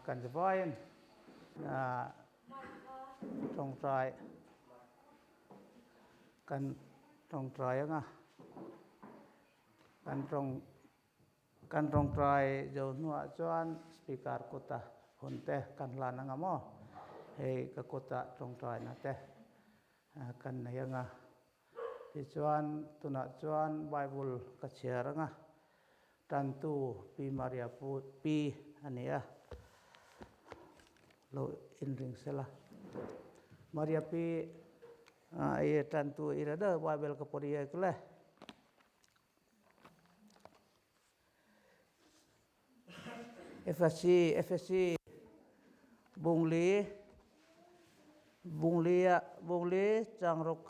Kan zavaiin tawngtai kan tawngtai anga kan tawng kan tawngtai zo hnuah chuan speaker kuta hun te kan hlan anga maw hei ka kuta tawngtaina te kan nei anga. Tichuan, tunah chuan Bible ka chhiar anga, tantu Pi Maria Pu Pi a ni a, lo inring sela. Maria Pi i tantu i rada Bible ka pawh i le. Efesi Efesi Bungli Bungli ah Bungli changruk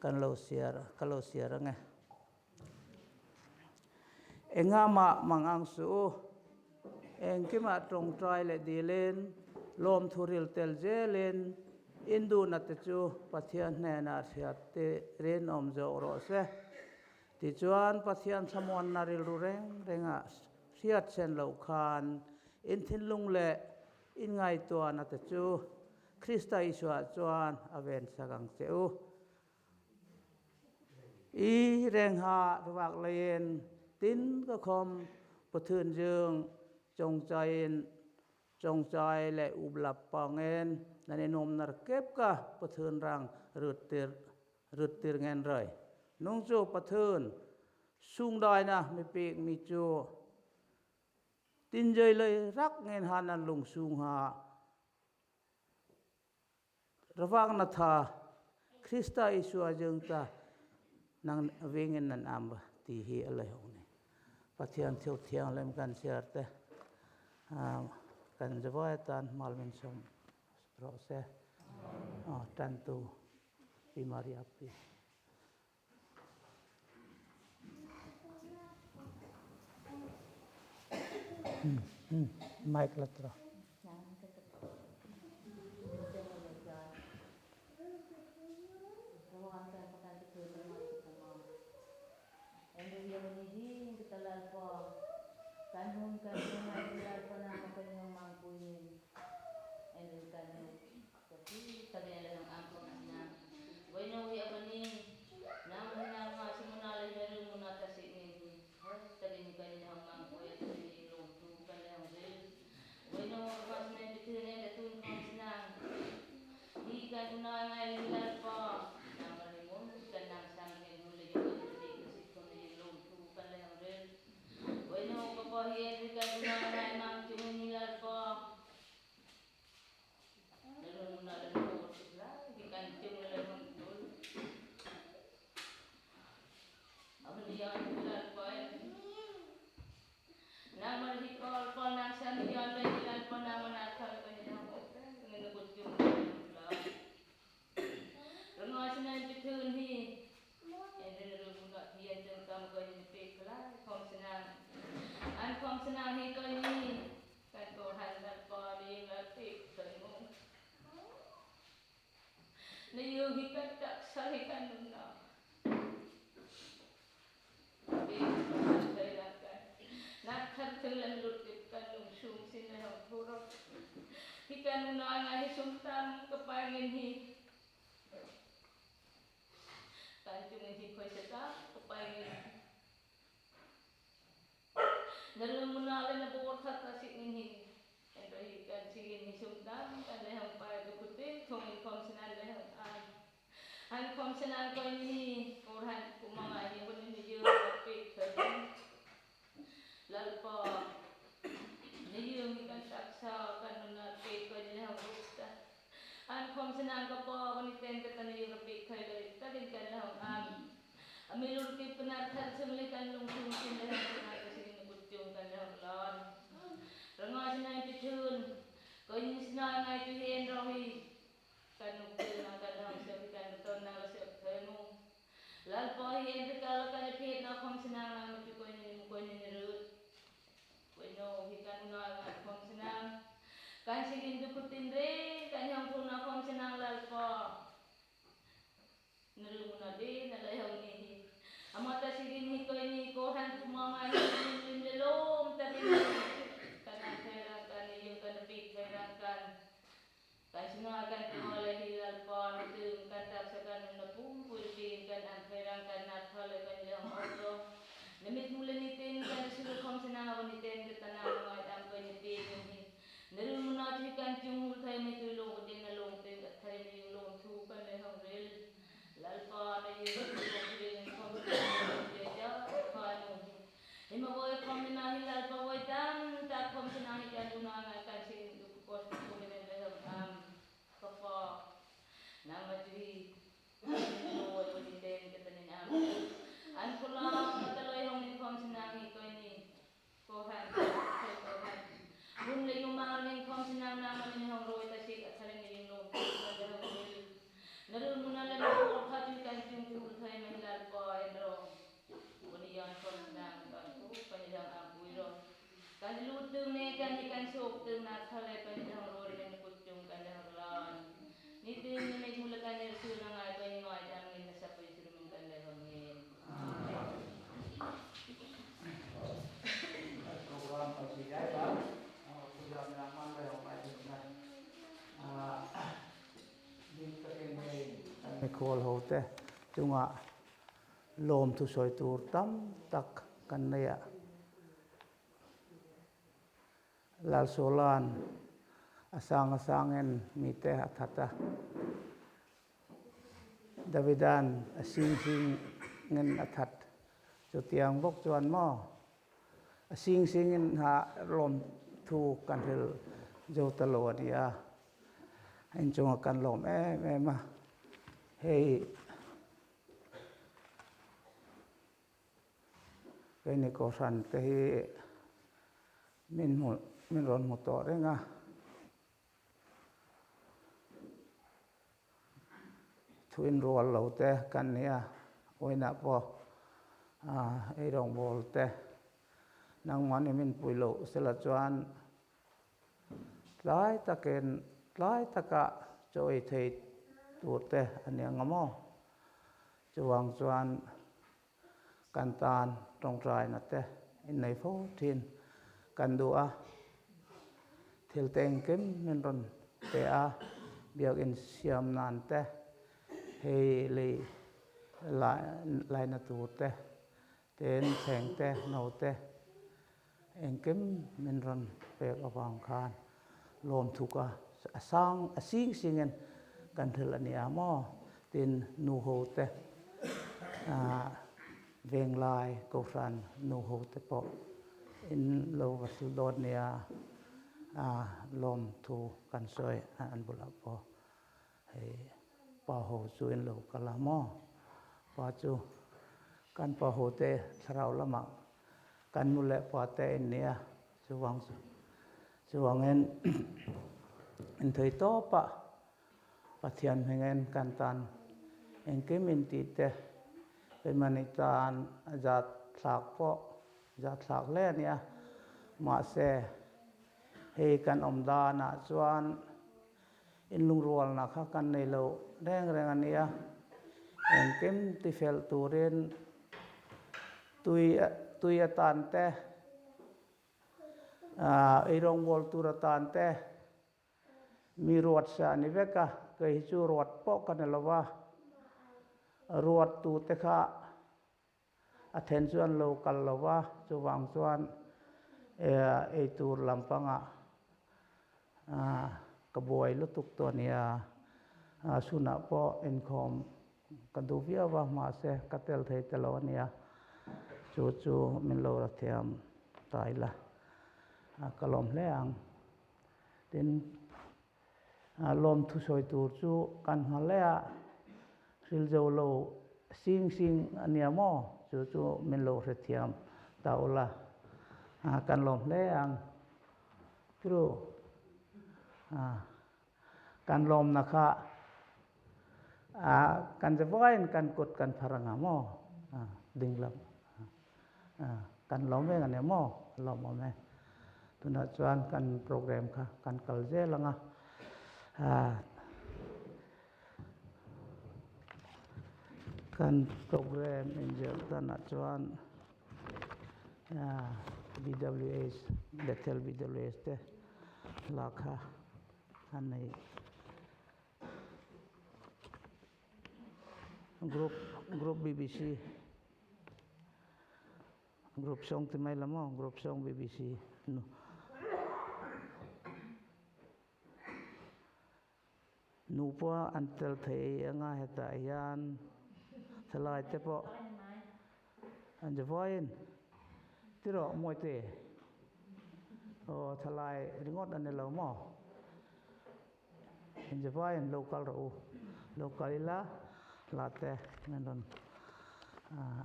kan lo siar ka lo siar ange. Engah mah mangang suh u, engkimah tawngtai leh dilin lawmthu ril tel zelin induhna te chu Pathian hnenah hriat rinawm zawk rawh se. Tichuan, Pathian thlamuanna rilru reng rengah hriat sen loh khan in thinlung leh in ngaihtuahna te chu Krista Isuaah chuan a vensak ang che u. I rengha ruak leiin tin ka khawm Pathun zung chawngchaiin chawngchai leh uplap pangin nan inawmna kep ka Pathun rang rut tir Rut tir ngen roi. Nung chu Pathun sungdaina mi pek mi chu tinjoi lei rak ngen ha nan lung sung ha rawak na tha Krista Isua jung ta nang vengin nan am ba ti hi a lei hong ni. Pathian thil thianghlim kan chhiar te kan zavai atan malmin sawm rawh se. Tantu Pi Maria Pi. Mic la tra. Mikhual hote chungah lawmthu sawi tur tam tak kan nei a. Lalsawla'n a sang a sangin mite a that a, Davida'n a sing singin a that. Chutiang bawk chuan maw a sing singin ha lawmthu kan hril zo ta lo a ni a, inchunga kan lawm em em a, hei Keini Kohhran te hi min hmu min rawn hmu tawh reng a. Thu inrual lo te kan ni a, uinah pawh ei rawngbâwl te nangmahni min pui loh sela chuan tlai takin tlai taka chaw ei thei tur te a ni ang a maw? Chuvang chuan kan tan tawngtaina te innei fo thin kan duh a, thil te engkim min rawn pe a, biakinn siam nan te, hei lei laina tur te, ten thleng te, no te engkim min rawn pek avang khan lawmthuk a, a sang a sing singin kan hril a nia maw? Tin nu ho te Venglai Kohhran nu ho te pawh in lo va hril dawn nia lawmthu kan sawi an bulah pawh hei pa ho chu in lo kal a maw? Pa chu kan pa ho te thlarau lamah kan nu leh pa te in nia chuvang chu chuvangin inthei tawpah Pathian hmingin kan tan engkim in tih te keimahni tan a zat thlak pawh zat thlak hle a nia. Mahse hei kan awm danah chuan inlungrualna kha kan nei lo reng reng a nia. Engkim tifel turin tui tui atan te eirawngbawl tur atan te Mi ruat sa a ni vek a, kei hi chu ruat pawh ka ni lo va, ruat tute kha a then chu an lo kal lo va, chuvang chuan eitur lampangah ka buai lutuk tawh a nia, sunah pawh inkhawm ka duh viau va, mahse ka tel thei ta lo a nia, chu chu min lo ra thiam ta ila ka lawm hle ang. Tin, lawmthu sawi tur chu kan hma hle a, hril zo lo sing sing a nia maw? Chu chu min lo hrethiam ta ula, kan lawm hle ang. True. Kan lawmna kha kan zavaiin kan kut kan phar anga maw? Ding lam kan lawm veng a nia maw? A lawmawm e. Tunah chuan kan program kha kan kal zel anga. Kan program inziah danah chuan BWH, Bethel BWH te hla kha a nei. Group group BBC group song ti mai la maw group song BBC nu. Nu pawh an tel thei anga hetah hian thalai te pawh an ti vawiin tiraw Mawite aw thalai ringawt a ni lo maw in ti vawiin lo kal rawh u lo kal ila hla te min rawn ah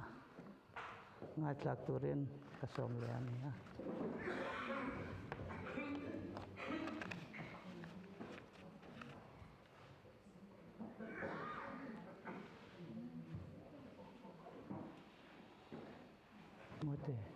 ngaithlak turin ka sawm leh a ni a. Mawite.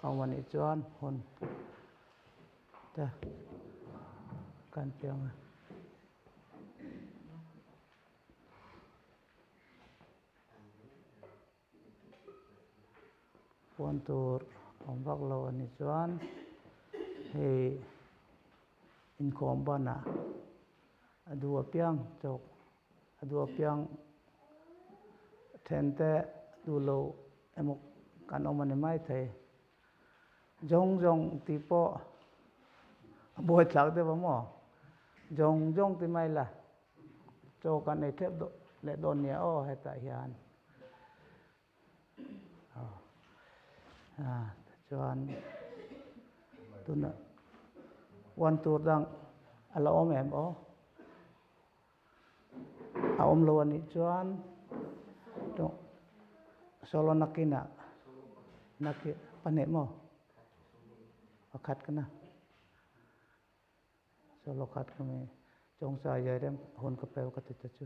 Awm anih chuan hun te kan piang a. Puan tur awm vak lo anih chuan hei inkhawm banah a duh apiang chawk a duh apiang then te duh lo emaw kan awm a ni maithei. Zawng zawng tih pawh a buaithlak deuh a maw? Zawng zawng ti mai la. Chaw kan ei thlep dawh leh dawn nia aw hetah hian. Aw. Ah. Chuan tuna uan tur dang a la awm em aw? A awm lo a nih chuan solo nakinah nakin pahnih maw pakhat ka na solo khat ka mi chawngchai zai rem hun ka peu ka ti ta chu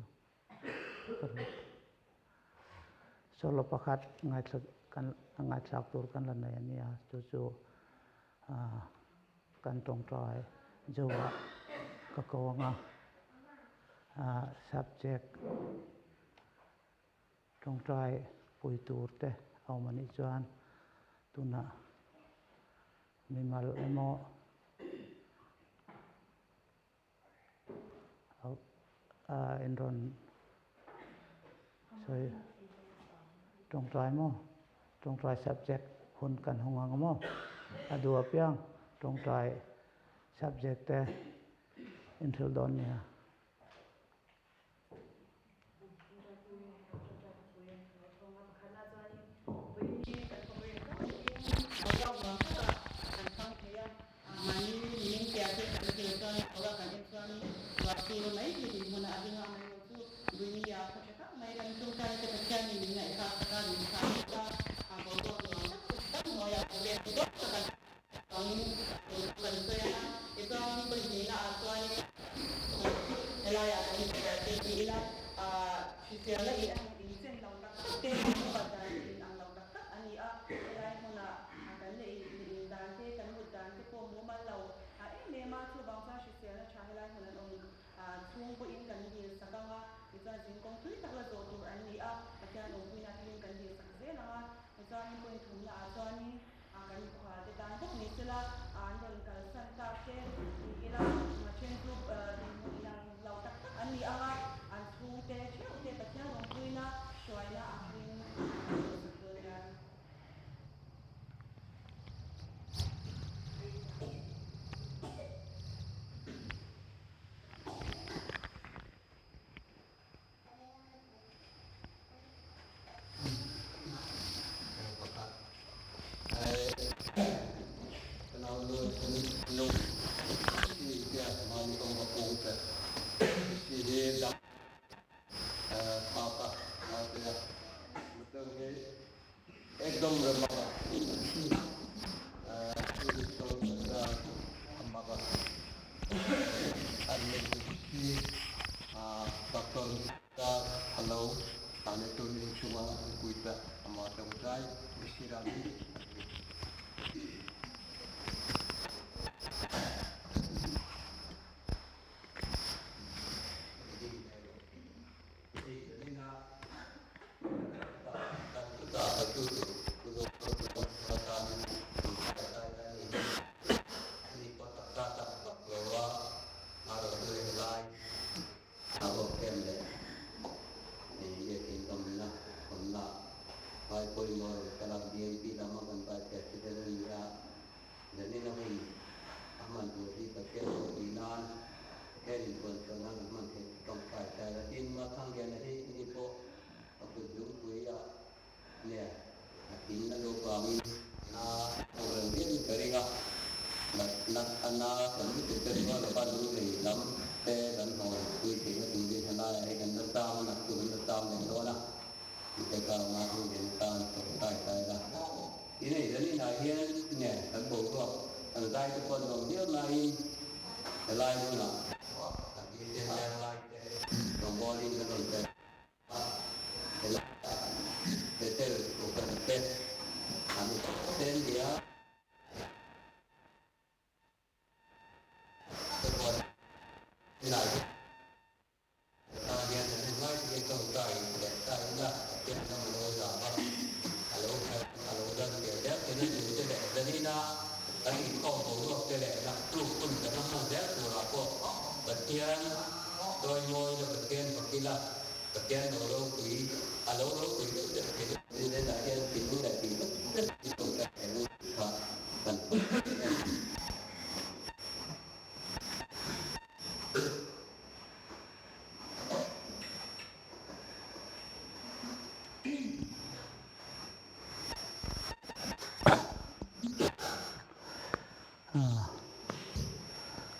solo pakhat ngaithla kan ngaithlak tur kan la nei a nia chu chu Kan tawngtai Joa ka ko ang a, subject tawngtai pui tur te a awm a nih chuan tunah mimal emaw in rawn sawi tawngtai maw tawngtai subject hun kan hawng ang maw a duh apiang tawngtai subject te in hrilh dawn nia.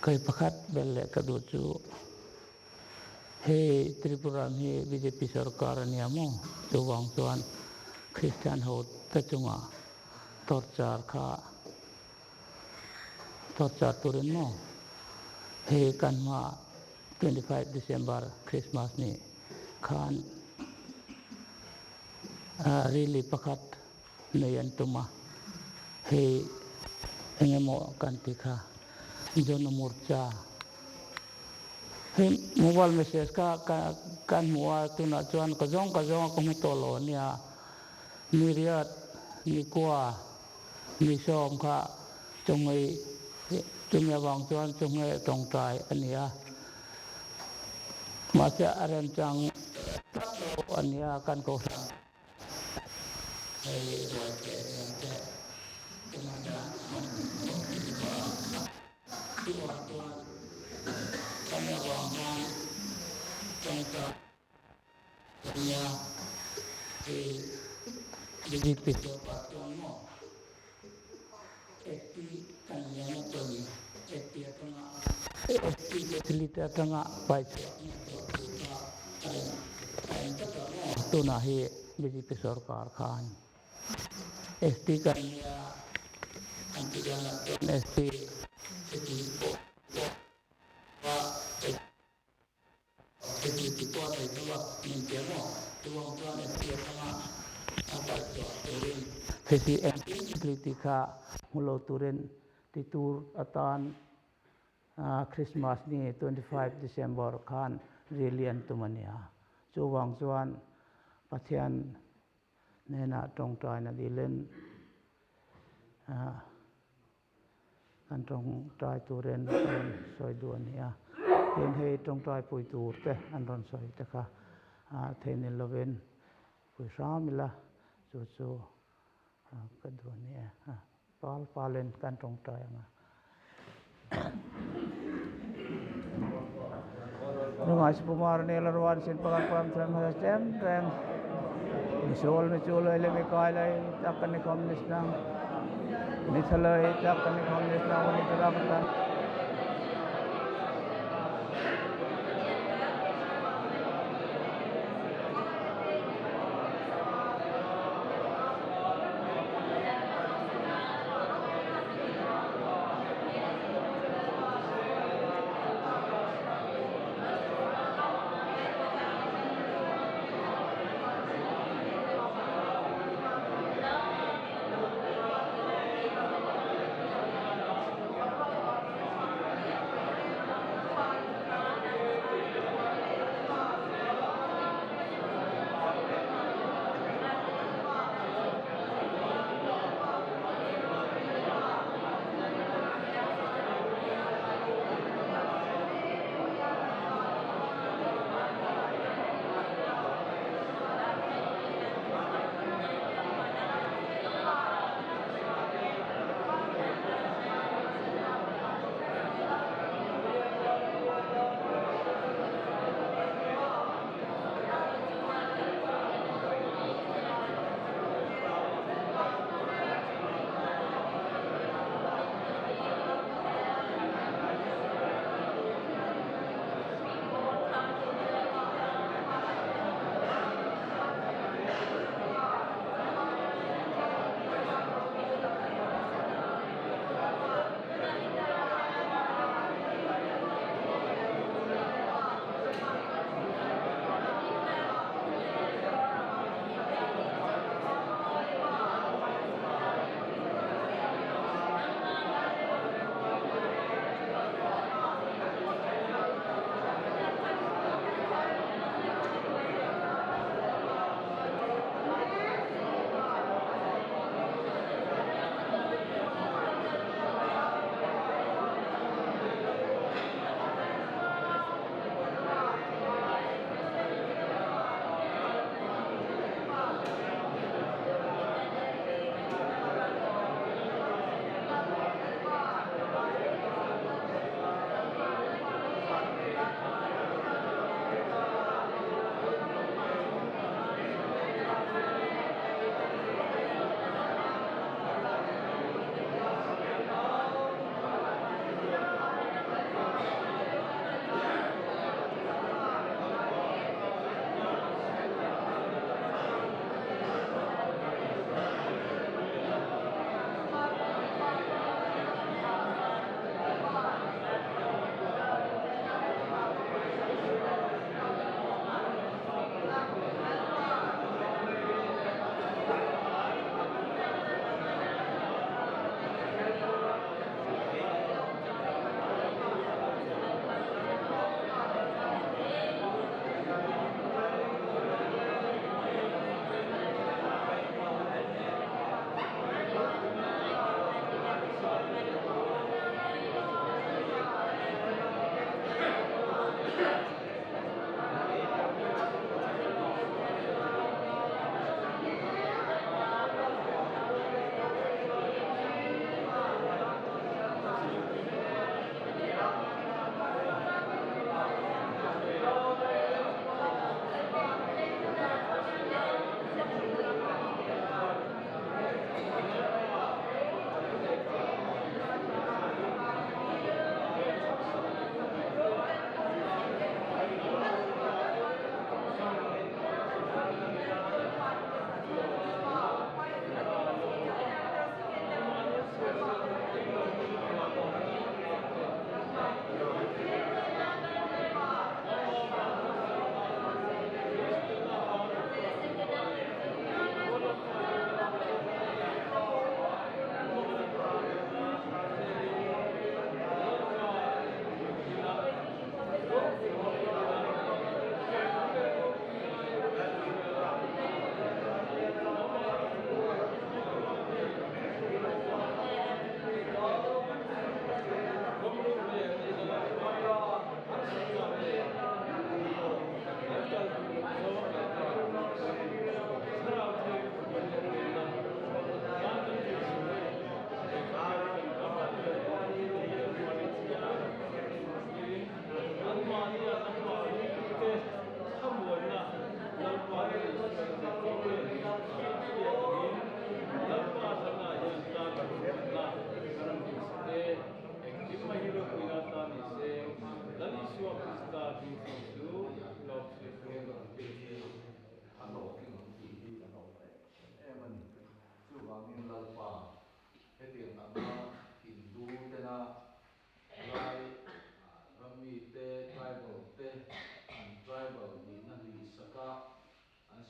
Kei pakhat bel leh ka duh chu hei Tripura ram hi bjp sorkar a nia maw? Chuvang chuan Kristian ho te chungah torchar kha torchar turin maw hei kan hma 25 December Christmas ni khan rally pakhat nei an tum a, hei eng emaw kan ti kha Jana Morcha hei mobile message kha kan hmu a tunah chuan ka zawng ka zawng a ka hmu tawh lo ania ni riat ni kua ni sawm kha chawngei chumi avang chuan chawngei tawngtai a ni a mahse a remchang tlat lo a nia kan kohhran. Tunah hi bjp sorkar khan ST kan nia an ti dawn ah chuan ST heti pawh heti ti pawh a thei tho a min ti a maw chuvang chuan ST atanga a paih chhuah turin heti engkim tih kha hmu lo turin ti tur atan Christmas ni 25 December khan rally an tum a nia. Chuvang chuan Pathian hnenah tawngtaina dilin kan tawngtai turin a rawn sawi duh a nia. Tin hei tawngtai pui tur te an rawn sawi te kha theihnil lovin pui hram ila chu chu Ka duh a ni e. Pal palin kan tawngtai ang a. Nungai Supumar nel ruan sin pagan pam than ha chem reng. Mi sol mi chu loi le mi kai lai tak kan ni khom nis nang. Mi thaloi tak kan ni khom nis nang ni tala kan.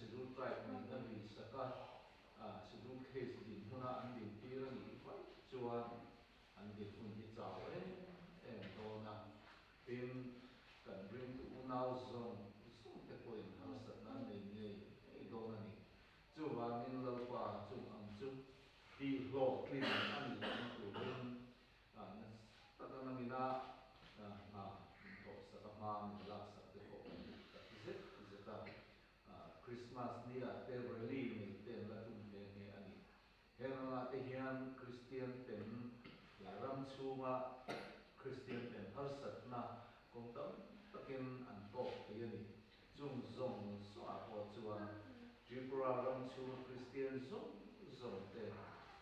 Schedule Tribe nihna hlui sak a, Schedule Caste dinhmuna an dintir a nih vaih chuan an dinhmun hi chau em em dawn a. Tin, kan ringtu unau zawng zawng te pawhin harsatna an nei ngei ngei dawn a ni. Chuvangin Lalpa chung ang chu tihhlawhtlin a nih lohna turin nasa taka nangina hna min thawhsak a hma min laksak te pawh kan duh tak zet zet a. Krismas nia te rally nei te an la tum nghe nghe a ni. Heng angah te hian Kristian ten he ram chhunga Kristian ten harsatna kawng tam takin an tawk thei a ni. Chung zawng zawngah pawh chuan Tripura ram chhunga Kristian zawng zawng te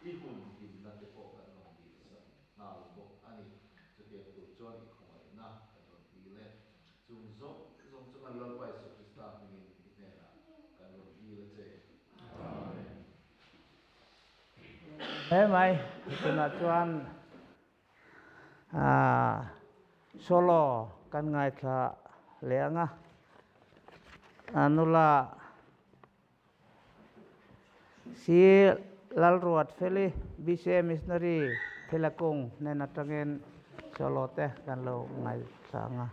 i hun himna te pawh kan rawn dihsak nghal bawk a ni. Chutiang tur chuan i khawngaihna kan rawn dil e. Chung zawng zawng chu kan Lalpa Jesuh Krista hmingin i hnenah kan rawn dil a che. Amen. Hle mai, tunah chuan solo kan ngaithla leh ang a, nula Si Lalruatfeli, BCA Missionary Thilakung hnen atangin solo te kan lo ngaithla ang a.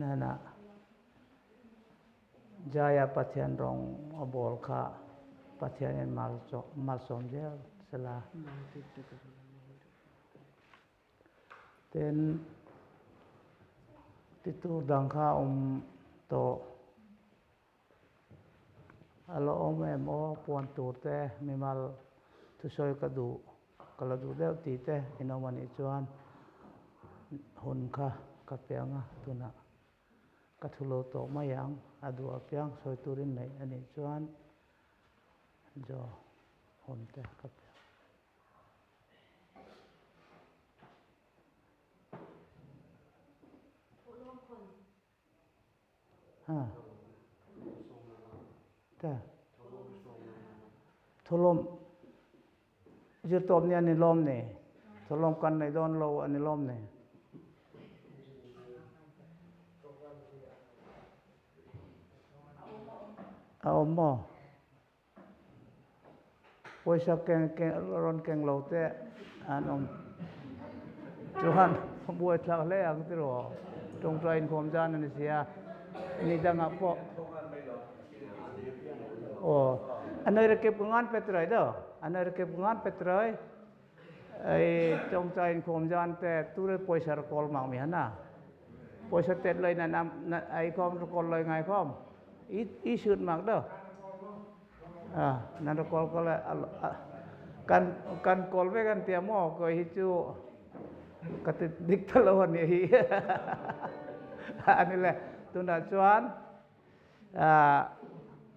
Hnenah Jaya Pathian rawng a bawl kha Pathianin malsawm zel sela. Tin, titur dang kha a awm tawh. A la awm em aw, puan tur te, mimal thusawi ka duh, ka la duh deuh tih te in awm a nih chuan hun kha ka pe ang a, tunah ka thu lo tawh mai ang, a duh apiang sawi turin neih a nih chuan jo hun te ka pe ang. Ha. Ta. Thulawm zirtawp ni an ni lawm ni. Thulawm kan nei dawn lo an ni lawm ni. A awm maw? Pawisa keng keng rawn keng lo te an awm chuan buai thlak hle ang tiraw tawngtai inkhawm zan a ni sia ni dangah pawh aw a nei rakep ka ngan pet rai do a nei rakep ka ngan pet rai ei tawngtai inkhawm zan te ture pawisa ra kawl mang mi hana pawisa tet loi na nam ai khom ra kawl loi ngai khom i i sut mak do Nan ra kawl ko le kan kan kawl ve kan tia maw koi hi chu ka ti dik ta lo ani hi ani le tunah chuan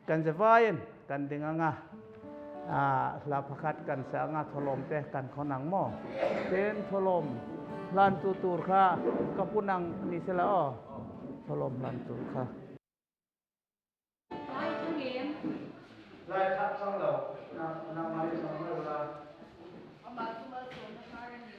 kan zavaiin kan ding anga hla pakhat kan sa anga tholawm te kan khawn ang maw tin tholawm hlan tu tur kha ka punang ni sela aw tholawm hlan tur kha. Lai thang em? Lai thak chang lo, nangmah nih sang lo la. Amah chu malsawmna hnar a ni.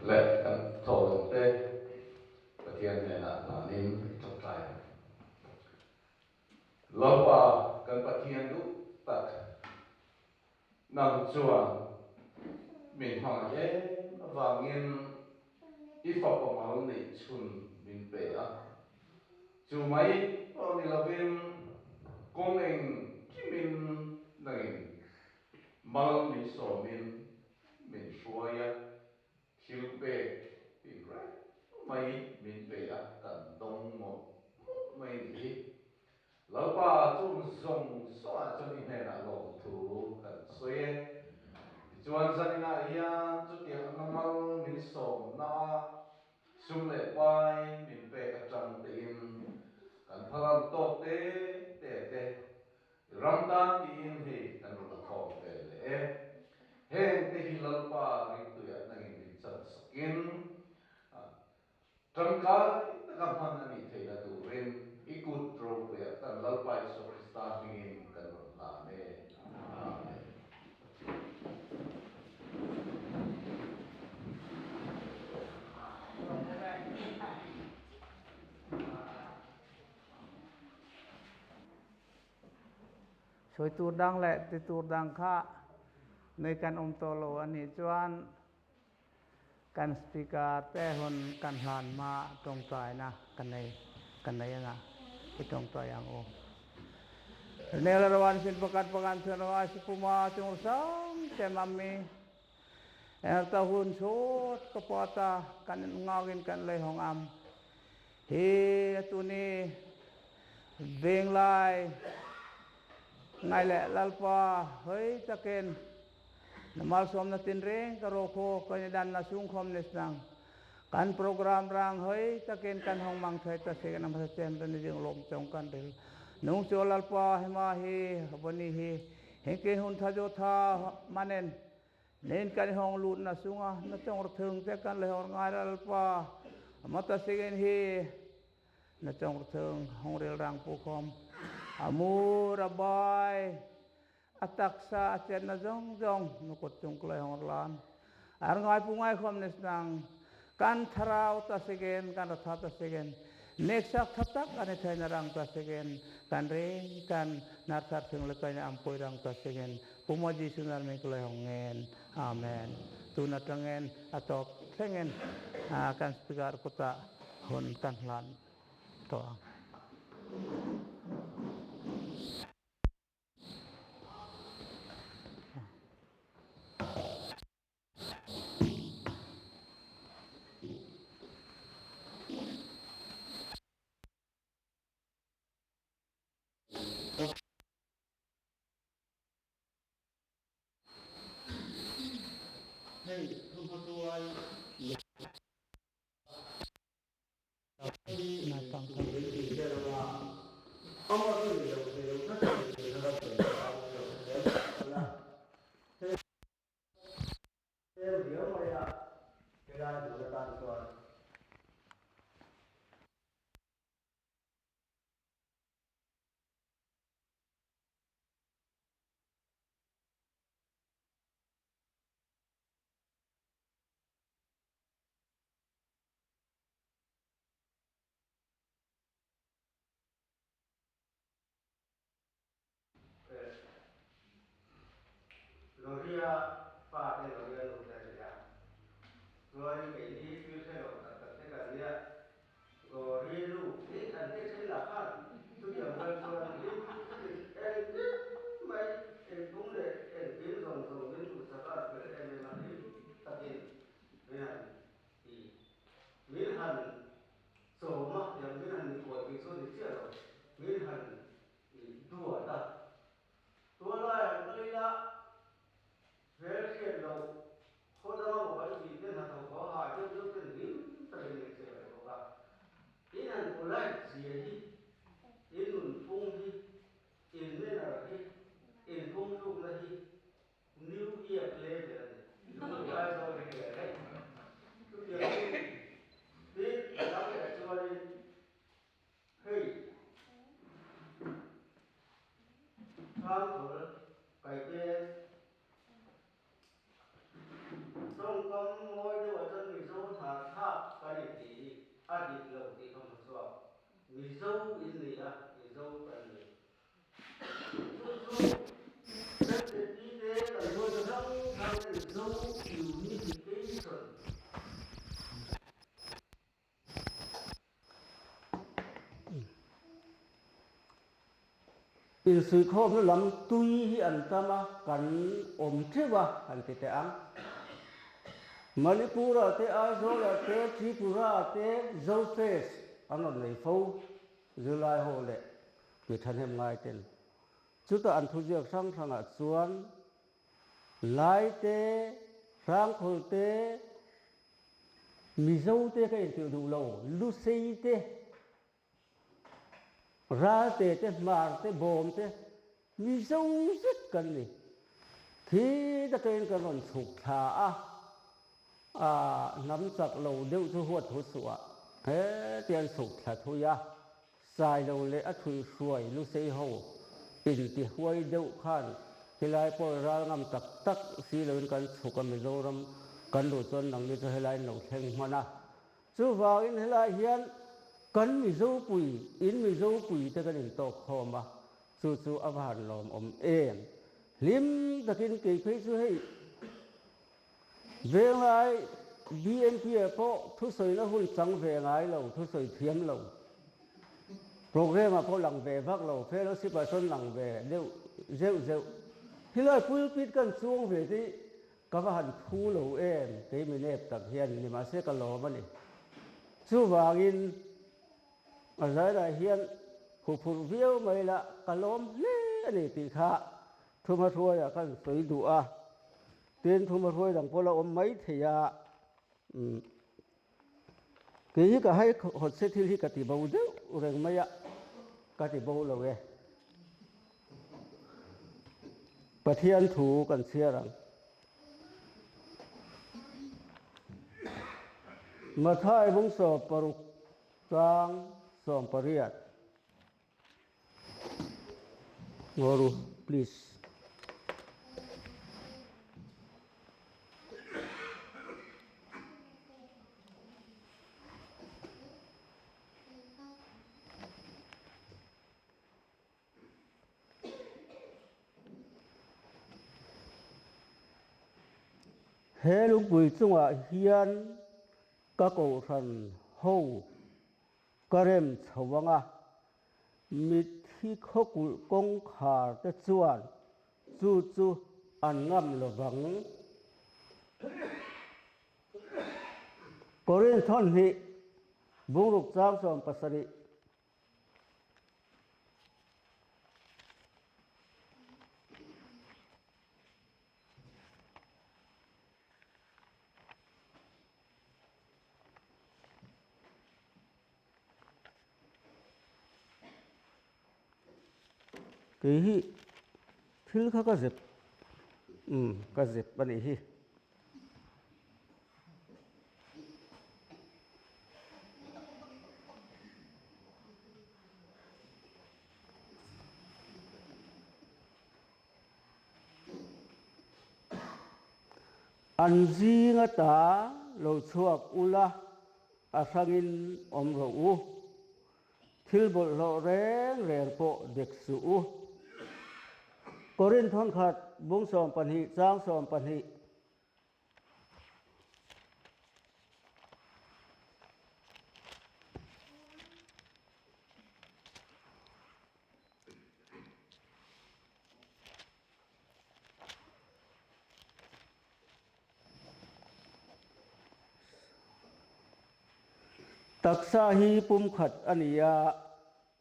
Leh kan thawhlawm te Pathian hnenah hlanin i tawngtai ang. Lalpa kan Pathian duh tak, nang chuan min hmangaih em avangin i fapa mal neih chhun min pe a. Chu mai pawh ni lovin kawng eng kimin nangin mal min sawmin min hruai a, thil pek tin reng mai min pe a, kan dawng mawlh mawlh mai a nih hi. Lalpa chung zawng zawngah chuan i hnenah lawmthu kan sawi e. Tichuan zaninah hian chutiang anga mal min sawmna ah Sum leh pai min pek atang tein kan phalang tawk te te te ram tan tiin hei kan rawn la khawm ve leh e. Heng te hi Lalpa ringtuiah nangin min chan sakin tangkai taka hman a nih theihna turin i kut ropuiah kan Lalpa Isua Krista hmingin kan rawn hlan e. Amen. Sawi tur dang leh ti tur dang kha nei kan awm tawh lo a nih chuan kan speaker te hun kan hlan hma tawngtaina ka nei ka nei anga i tawngtai ang u. Nel rawan sin pakat pakan chuan rawa si puma chung sang te mami er ta hun chut ka pata kan ngawin kan lei hong am hi atuni venglai ngai le lalpa hoi takin na malsawmna tinreng ka ro kho kan dan na sung khom nes nang kan program rang hoi takin kan hong mang thai ta se kan ma chem tan jing lom chong kan ril nung chu lalpa hema hi boni hi hengke hun tha jo tha manen nen kan hong lut na sunga na chong thung te kan le hor ngai lalpa mata sigen hi na chong thung hong ril rang pu khom amur abai A taksa a chetna zawng zawng na kut chung ka lei hong lan. Ar ngai pu ngai khom nes nang kan tharau ta segen kan ratha ta segen neksak thatak ani thaina rang ta segen kan ring kan nar thar thing le kaina ampoi rang ta segen puma Jisu nar mi ka lei hong ngen. Amen. Tuna tangen atop thlengin kan speaker kuta hun kan hlan to ang. Hei thuhmatuai Loria fa te Loria nu te ania. Chuan keini thil hre lo tak tak te kan nia. Gori nu hi an ti thin lah khan chutiang vel chuan hlim takin engkim mai engpung leh engkim zawng zawng min duhsak a fel em em a hlim takin min han ti min han chawm a tiang min han mikhual tih chu a ni chiah lo min han duat a tualai an kal ila hmel hriat loh khaw danga maw kan tih te hnathawk haw hah deuh deuh ten hlim takin min che ve bawk a in han polite zia hi in nunphung hi in manner hi in phungthlukna hi New Year level a ni. Lunglai zawk hi leh daih. Chutiang chu tin a dang leh chuanin hei Hrangkhawl kaihpeng tawngkam mawi deuhah chuan Mizo. in ni a, Mizo kan ni. Chu chu MZP te kan hruaina hrang hrang ten Zo Unification Insuihkhawmna lam tui hi an tam a, kan awm teuh a han ti teh ang. Manipur-ah te, Aizawl-ah te, Tripura-ah te Zofest an rawn nei fo, zirlai ho leh mi thahnem ngai ten. Chutah an thuziak hrang hrangah chuan Lai te, Hrangkhul te, Mizo te ka intirh duh lo, Lusei te, Ralte te, Hmar te, Bawm te, Mizo zet kan ni. Khi takin kan rawn chhuk thla a, a hnam chak lo deuh chu huat thu suh ah heti an chhuk thla thui a, Sailo leh a thui hruai Lusei ho inti huai deuh khan helai pawh ral ngam tak tak si loin kan chhuk a Mizoram kan luh chuan nangni chu helai in lo thleng hman a. Chuvangin helai hian kan Mizopui in Mizopui te kan intawk khawm a, chu chu a va han lawmawm em. Hlim takin kei phei chu hei Venglai BNP ah pawh thusawina hun chang ve ngai lo, thusawi thiam lo. Programme ah pawh lang ve vak lo, fellowship ah sawn lang ve deuh zeuh zeuh. Helai pulpit kan chuang ve te ka va han phu lo em, kei mi nep tak hian ni mahse ka lawm a ni. Chuvangin a zairah hian huphurh viau mai la ka lawm hle a ni tih kha Thumahruaiah kan sawi duh a, tin thumahruai dang pawh la awm mai thei a, kei hi ka hai hawt se thil hi ka ti bo deuh reng mai a, ka ti bo lo e. Pathian thu kan chhiar ang. Mathai bung 16 chang 18. Ngaw ru please. He lungpui chungah hian ka kohhran ho Ka rem chho ang a, mitthi khawkulh kawngkhar te chuan chu chu an ngam lo vang. Korinth thawhnih bungruk chang 17. Kei hi thil kha ka zep umm ka zep a nih hi. An zinga ta lo chhuak ula, a hrangin awm rawh u. Thil bawlhhlawh reng reng pawh dek suh u. Korinth thawnkhat bung 12 chang 12. Taksa hi pumkhat a ni a,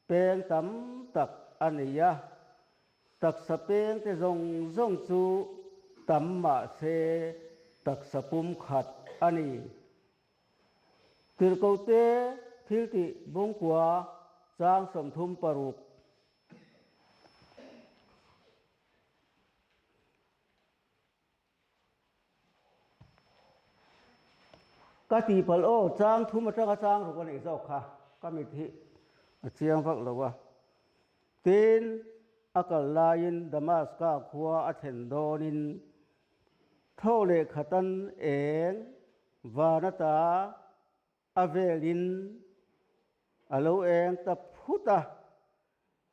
peng tam tak a nei a. Taksa peng te zawng zawng chu tam mah se taksa pumkhat a ni. Tirhkohte thiltih bungkua chang 36. Ka tihpalh aw, chang thum atanga chang ruk a neih zawk kha ka mit hi a chiang vak lo a. Tin, a kal laiin Damaska khua a thlen dawnin tho leh khatan eng van ata a velin a lo eng ta phut a.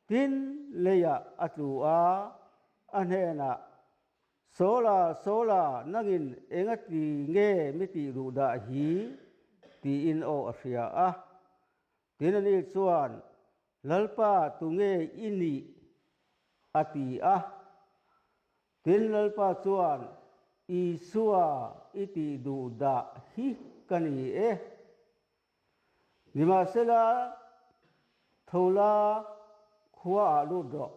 Tin, leiah a tlu a, a hnenah, Saula, Saula, nangin enga ti nge mi tih duh dah hi? tiin aw a hria a. Tin ani chuan, Lalpa, tunge i nih? a ti a. Tin Lalpa chuan, Isua i tih duh dah hi ka ni e. Nimahsela, tho la, khuaah lut rawh,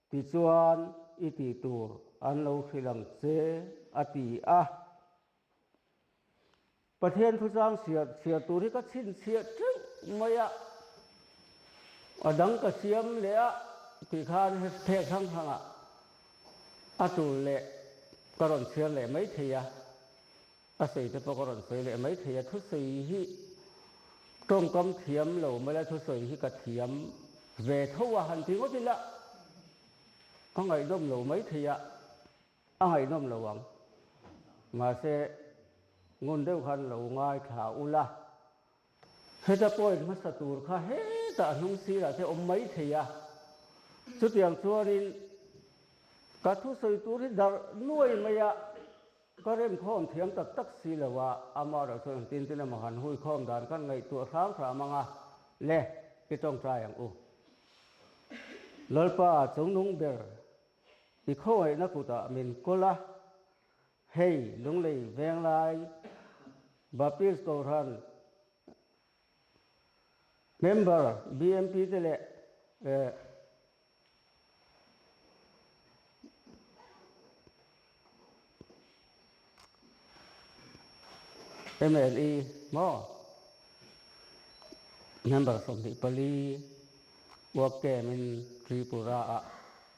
tichuan i tih tur an lo hrilh ang che, a ti a. Pathian thuchang chhiar chhiar tur hi ka chhinchhiah teuh mai a, a dang ka siam leh a tih khan phek hrang hrangah a tul leh ka rawn chhiar leh mai thei a. A sawi te pawh ka rawn sawi leh mai thei a, thusawi hi tawngkam thiam lo mai la thusawi hi ka thiam ve tho a han ti ngawt ila a ngaihnawm lo mai thei a, a ngaihnawm lo ang. Mahse ngun deuh khan lo ngaithla ula, heta point hmasa tur kha hetah hnung sirah te awm mai thei a, chutiang chuanin ka thusawi tur hi darh nuai mai a. Ka remkhawm thiam tak tak si lo a, amaherawh chuan engtin tin emaw han huikhawm dan kan ngaihtuah hram hram ang a, le, i tawngtai ang u. Lalpa chungnung ber, i khawngaihna kutah min kawl a, hei Lunglei Venglai Baptist Kohhran member BMP te leh MLE maw member 24 work camp in Tripura ah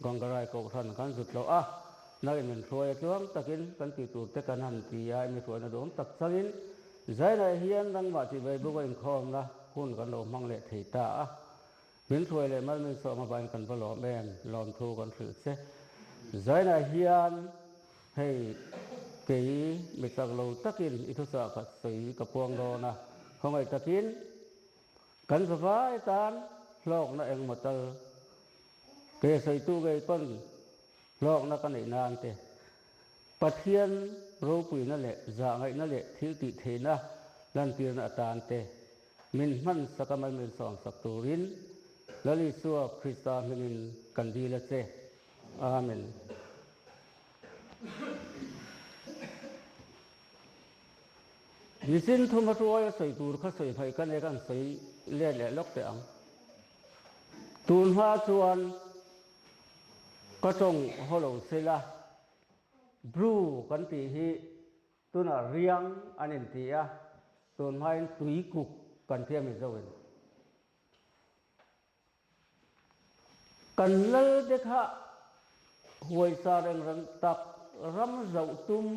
Gangarai Kohhran kan zut loh a, nakin min hruai a tluang takin kan tih tur te kan han ti a, mi hruaina duhawm tak changin Zainah hian nangmah tihvei buk a inkhawmna hun kan lo hmang leh thei ta a. Min hruai leh mal min sawm avangin kan va lawm em? Lawmthu kan hrilh che. Zainah hian hei kei mi chak lo takin i thuchah khat sawi ka puang dawn a, khawngaih takin kan zavai tan hlawkna engmaw tal ke sawitu ngei pawn hlawkna ka neih nan te Pathian ropuina leh zahngaihna leh thil tih theihna lantirna atan te min hman sak a mal min sawm sak turin Lal Isua Krista hmingin kan dil a che. Amen. Nichin thum a hruai a sawi tur kha sawi hmaih ka nei kan sawi let leh lawk teh ang. Tun hma chuan Ka tawng haw lo sela, Bru kan tih hi tunah riang an inti a, tun hmain tuikuk kan tia Mizoin. Kan lal te kha huaisa reng reng tak ram zoh tum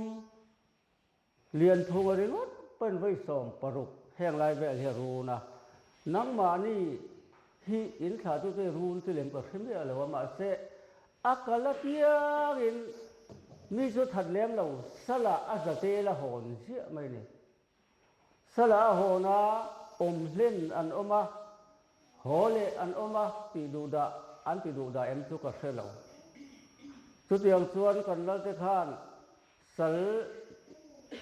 Lianthunga ringawt pawhin vawi 16 heng lai vel hi a run a, nangmahni hi in thlahtute run chu lem ka hre miah lo a, mahse a kal apiangin mi chu that lem lo, salah a zatel a hawn ziah mai a ni. Salah a hawn a, awm hlen an awm a, haw leh an awm a tih duh dah an ti duh dah em chu ka hre lo. Chutiang chuan kan lalte khan Sal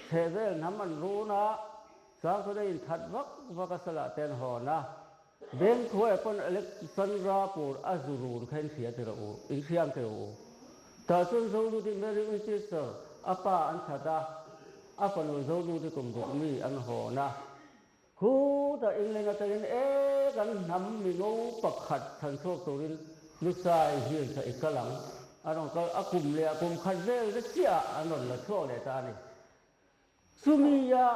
chheh vel hnam an run a, Sangthuna in that vak vak a salah te an hawn a. Beng khuaia pawn Alexandra pur a zu run kha in hria tirh u, in hriam tirh u. Tah chuan Zoluti Mary Winchester a pa an that a, a fanu Zoluti kum ruk mi an hawn a. Khutah England atangin e kan hnam mingo pakhat chhan chhuak turin Lusai Hills ah i kal ang. A rawn kal a kum leh a kum khat vel te chiah ah an rawn la chhuak leh ta a ni. Chumi a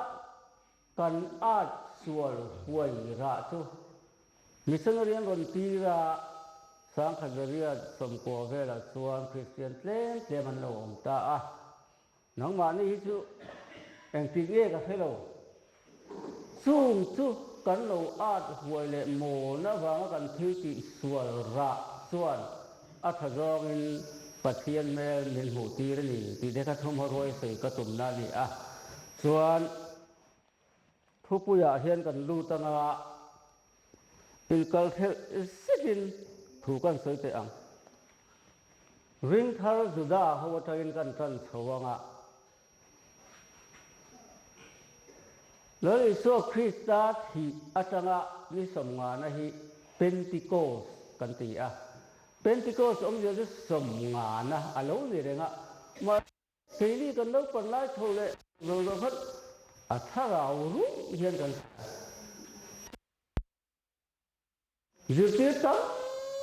kan at sual huai rah chu missionary an rawn tir a, 1990 velah chuan Kristian tlem tlem an lo awm ta a. Nangmahni hi chu engtik nge ka hre lo. Chung chu kan lo at huai leh mawn avanga kan thil tih sual rah chuan a tha zawngin Pathian hmel min hmuh tir a ni tih te kha thawmhaw ruai sawi ka tumna a ni a. Chuan thupuiah hian kan lut anga inkal thelh zetin. Thu kan sawi teh ang. Ringthar Juda ho atangin kan tan chho ang a. Lal Isua Krista thih atanga ni sawmngana hi Pentecost kan ti a. Pentecost awmzia chu sawmngana a lo ni reng a. Keini kan lo pan lai tho leh lo lo khan a thlarau ruh hian kan hria. Zirtir tam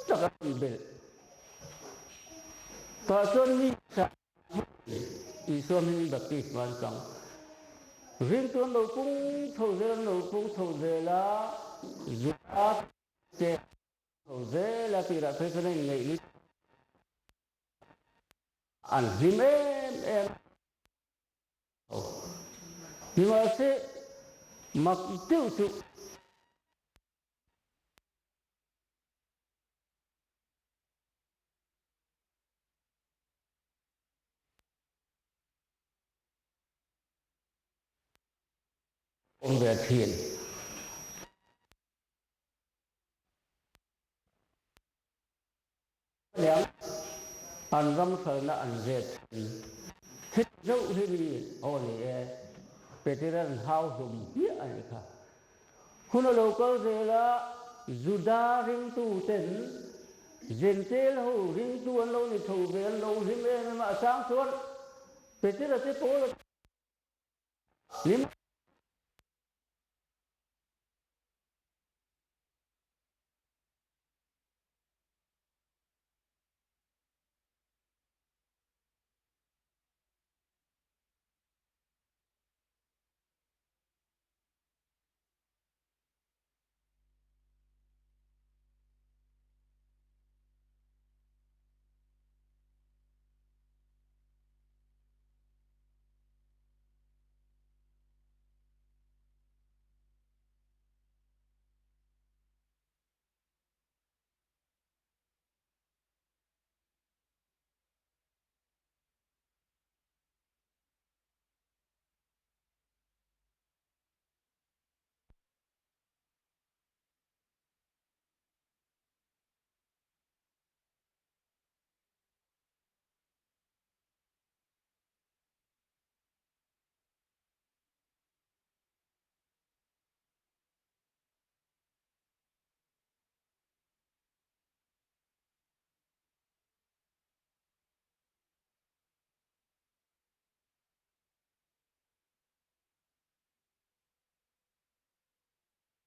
tak a rawn belh. Tah chuan mi sa Isua hmingin baptisma an chang. Ringtu an lo pung chho zel an lo pung chho zel a, Juda te chho zel a tirah phei chuan a inngeih ni. An hlim em em a. Nimahse, mak deuh chu. Awm ve thin. Liang an ram hralhna an zet thin. Thil zauh hi mi aw ni e, Peter-a'n hau hlum hmiah a nih kha. Hun a lo kal zel a, Juda ringtuten Jentail ho ringtu an lo ni tho ve, an lo hlim em em a, a chang chuan Peter-a te pawl a hlim.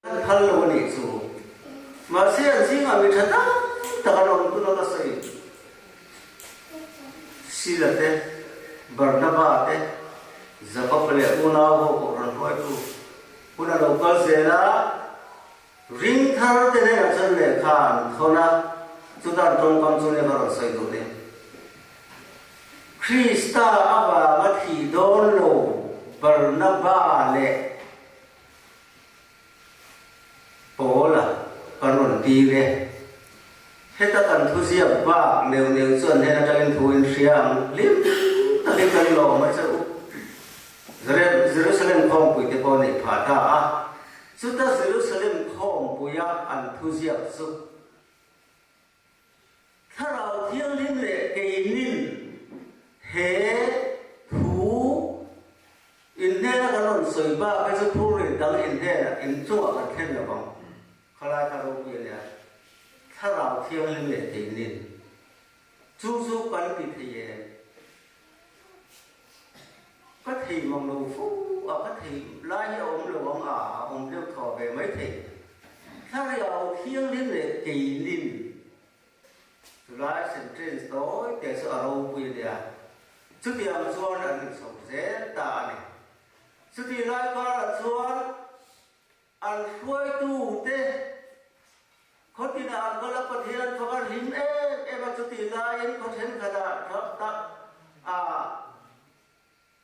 An phal lo a nih chu. Mahse an zingah mi tha tak tak an awm tuna ka sawi. Sila te, Barnaba te, Jakob leh unau ho pawh rawn hruaitu hun a lo kal zel a. Ring thar te hnenah chuan lehkha an thawn a, chuta an tawngkam chu nia ka rawn sawi duh ni. Krista avanga thih dawn lo Barnaba leh Paula kan rawn tir e. Heta kan thuziak bak neuh neuh chuan hnen atangin thu in hria ang hlim takin kan lawm a che u. Jerusalem khawmpui te pawh neih phah ta a. Chuta Jerusalem khawmpuia an thuziak chu Thlarau Thianghlim leh keinin he thu in hnena kan rawn sawi bak hi chu phurrit dang in hnenah in chungah kan thlen lo vang. Khalai kha ropui a nia. Thlarau Thianghlim leh keinin chu chu kan ti thei em? Ka thei mang lo fo a, ka thei lai hi a awm lo ang a, a awm deuh thaw ve mai thei. Thlarau Thianghlim leh keinin chulai sentence tawi te chu a ropui a nia. Chutiang chuan an inchhawp zel ta a ni. Chutih lai karah chuan An hruaitute khawtinah an kal a, Pathian fak a hlim em em a, chutih laiin khaw thenkhatah tak a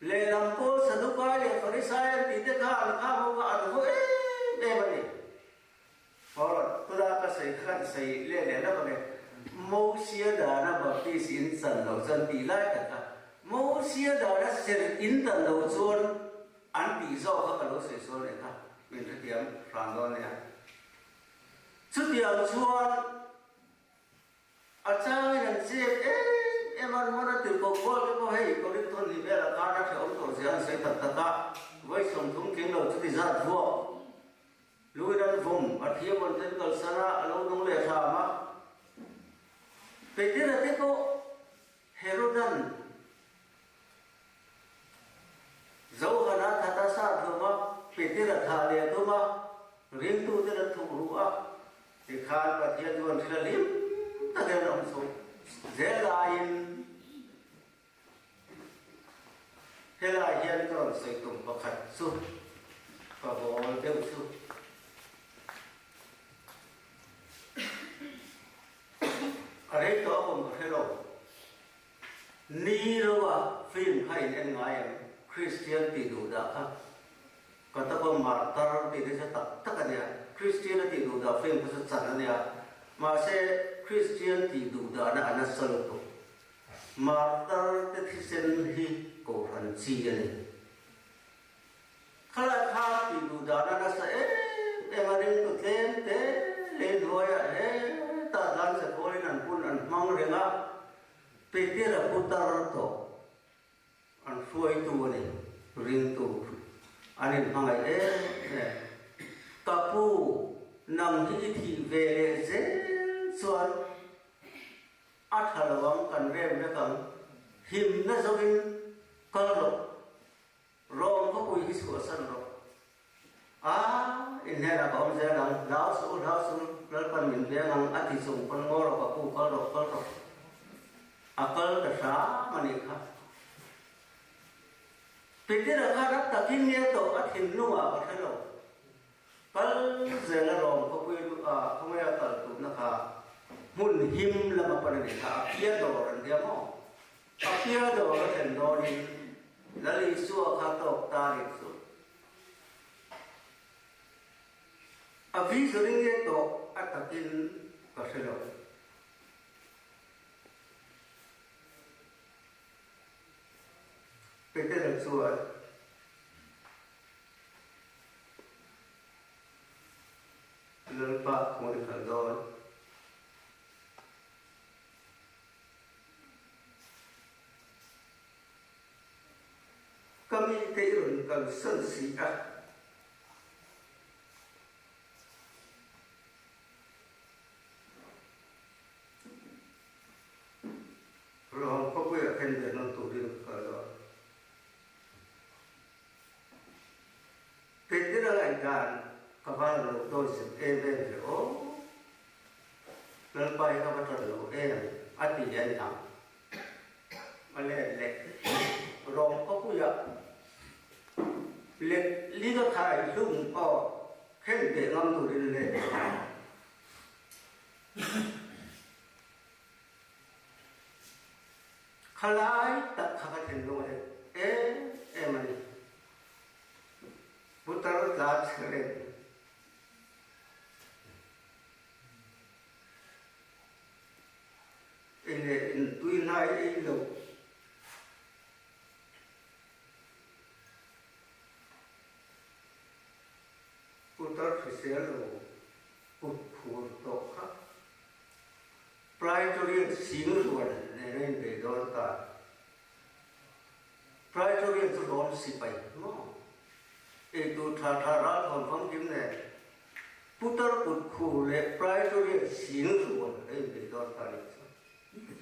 lehlam pawl Sadukai leh Farisai an tihte kha an kham ho kha an haw em em a ni. Paula, Tuna ka sawi kha kan sawi leh leh lawk ange. Mosia dana baptis in chan loh chuan tih lai tak kha, Mosia dana serh in tan loh chuan An tih zawk kha ka lo sawi sual leh kha min hrethiam hran dawn nia. Chutiang chuan Tirhkoh Paul te pawh hei Korinth ni velah khan a hrehawm tawh zia an sawi tak tak a, vawi 30 tling lo chuti zat vuak luin an vawm, a thiam an then kalsan a, a lo nung leh hram a. Petera te pawh Herodan Johana thata sa hlum a, Petera thah leh tum a, ringtuten an thuk ru a, tikhan Pathian chuan thil a hlim takin an awm chho zel laiin helai hian ka rawn sawi tum pakhat chu ka bawl deuh chu. A rei tawh a awm ka hre lo. Ni lo a film kha in en ngai em? Christian tih duh dah kha ka ta pawh martar tih te chu tak tak a nia. Christian a tih duh dah film kha chu chan a nia. Mahse Christian tih duh dahna a nasa lutuk. Martar te thisen hi kohhran chi a ni. Khalai kha tih duh dahna nasa em em a ringtu tlem te lei hnuaiah hetah dan che kawlin an hun an hmang reng a, Petera putar tawh an hruaitu a ni, ringtu an inhmangaih em em. Ka pu, nang hi i thih ve leh zel chuan a tha lo ang, kan rem vek ang, himna zawkin kal rawh. Rawng khawpui hi chhuahsan rawh. A, in hnenah ka awm zel ang, hlau suh u, hlau suh u, Lalpan min veng ang, a ti chung pawn ngaw rawh ka pu, kal rawh, kal rawh. A kal ta hram a nih kha. Petera kha rak takin nge tawh a thinlungah ka hre lo. Kal zel a rawng khawpui khawngaih a kal tuhna kha hmun him lama pan a nih kha, a phia dawr an nia maw? A phia dawr a thlen dawnin Lal Isua kha tawk ta nih chu. A vision nge tawh a takin ka hre lo. Petera chuan. Lalpa kawng i kal dawn. Ka mite i rawn kalsan si a. Rawng khawpuiah khen ve nawn turin ka kal dawn. Petera ngaihdan ka van lo dawi zet em em ve aw. Lalpa hi ka va ṭan lo em a ti a ni ang. A let leh rawng khawpuiah let li ka khai hlum aw khen teh ngam turin let Khalai tak kha ka thinlung a let em em a ni. Putar tla chhe reng. Ei leh in tui hnai ei lo. Putar hrisel lo kut khur tawh kha. Praetorian sing rual nen a inbei dawn ta. Praetorian chu rawm sipai maw? Eitur tha tha ral thawn famkim nen putar kut khur leh Praetorian sing rual a inbei dawn ta nih chu.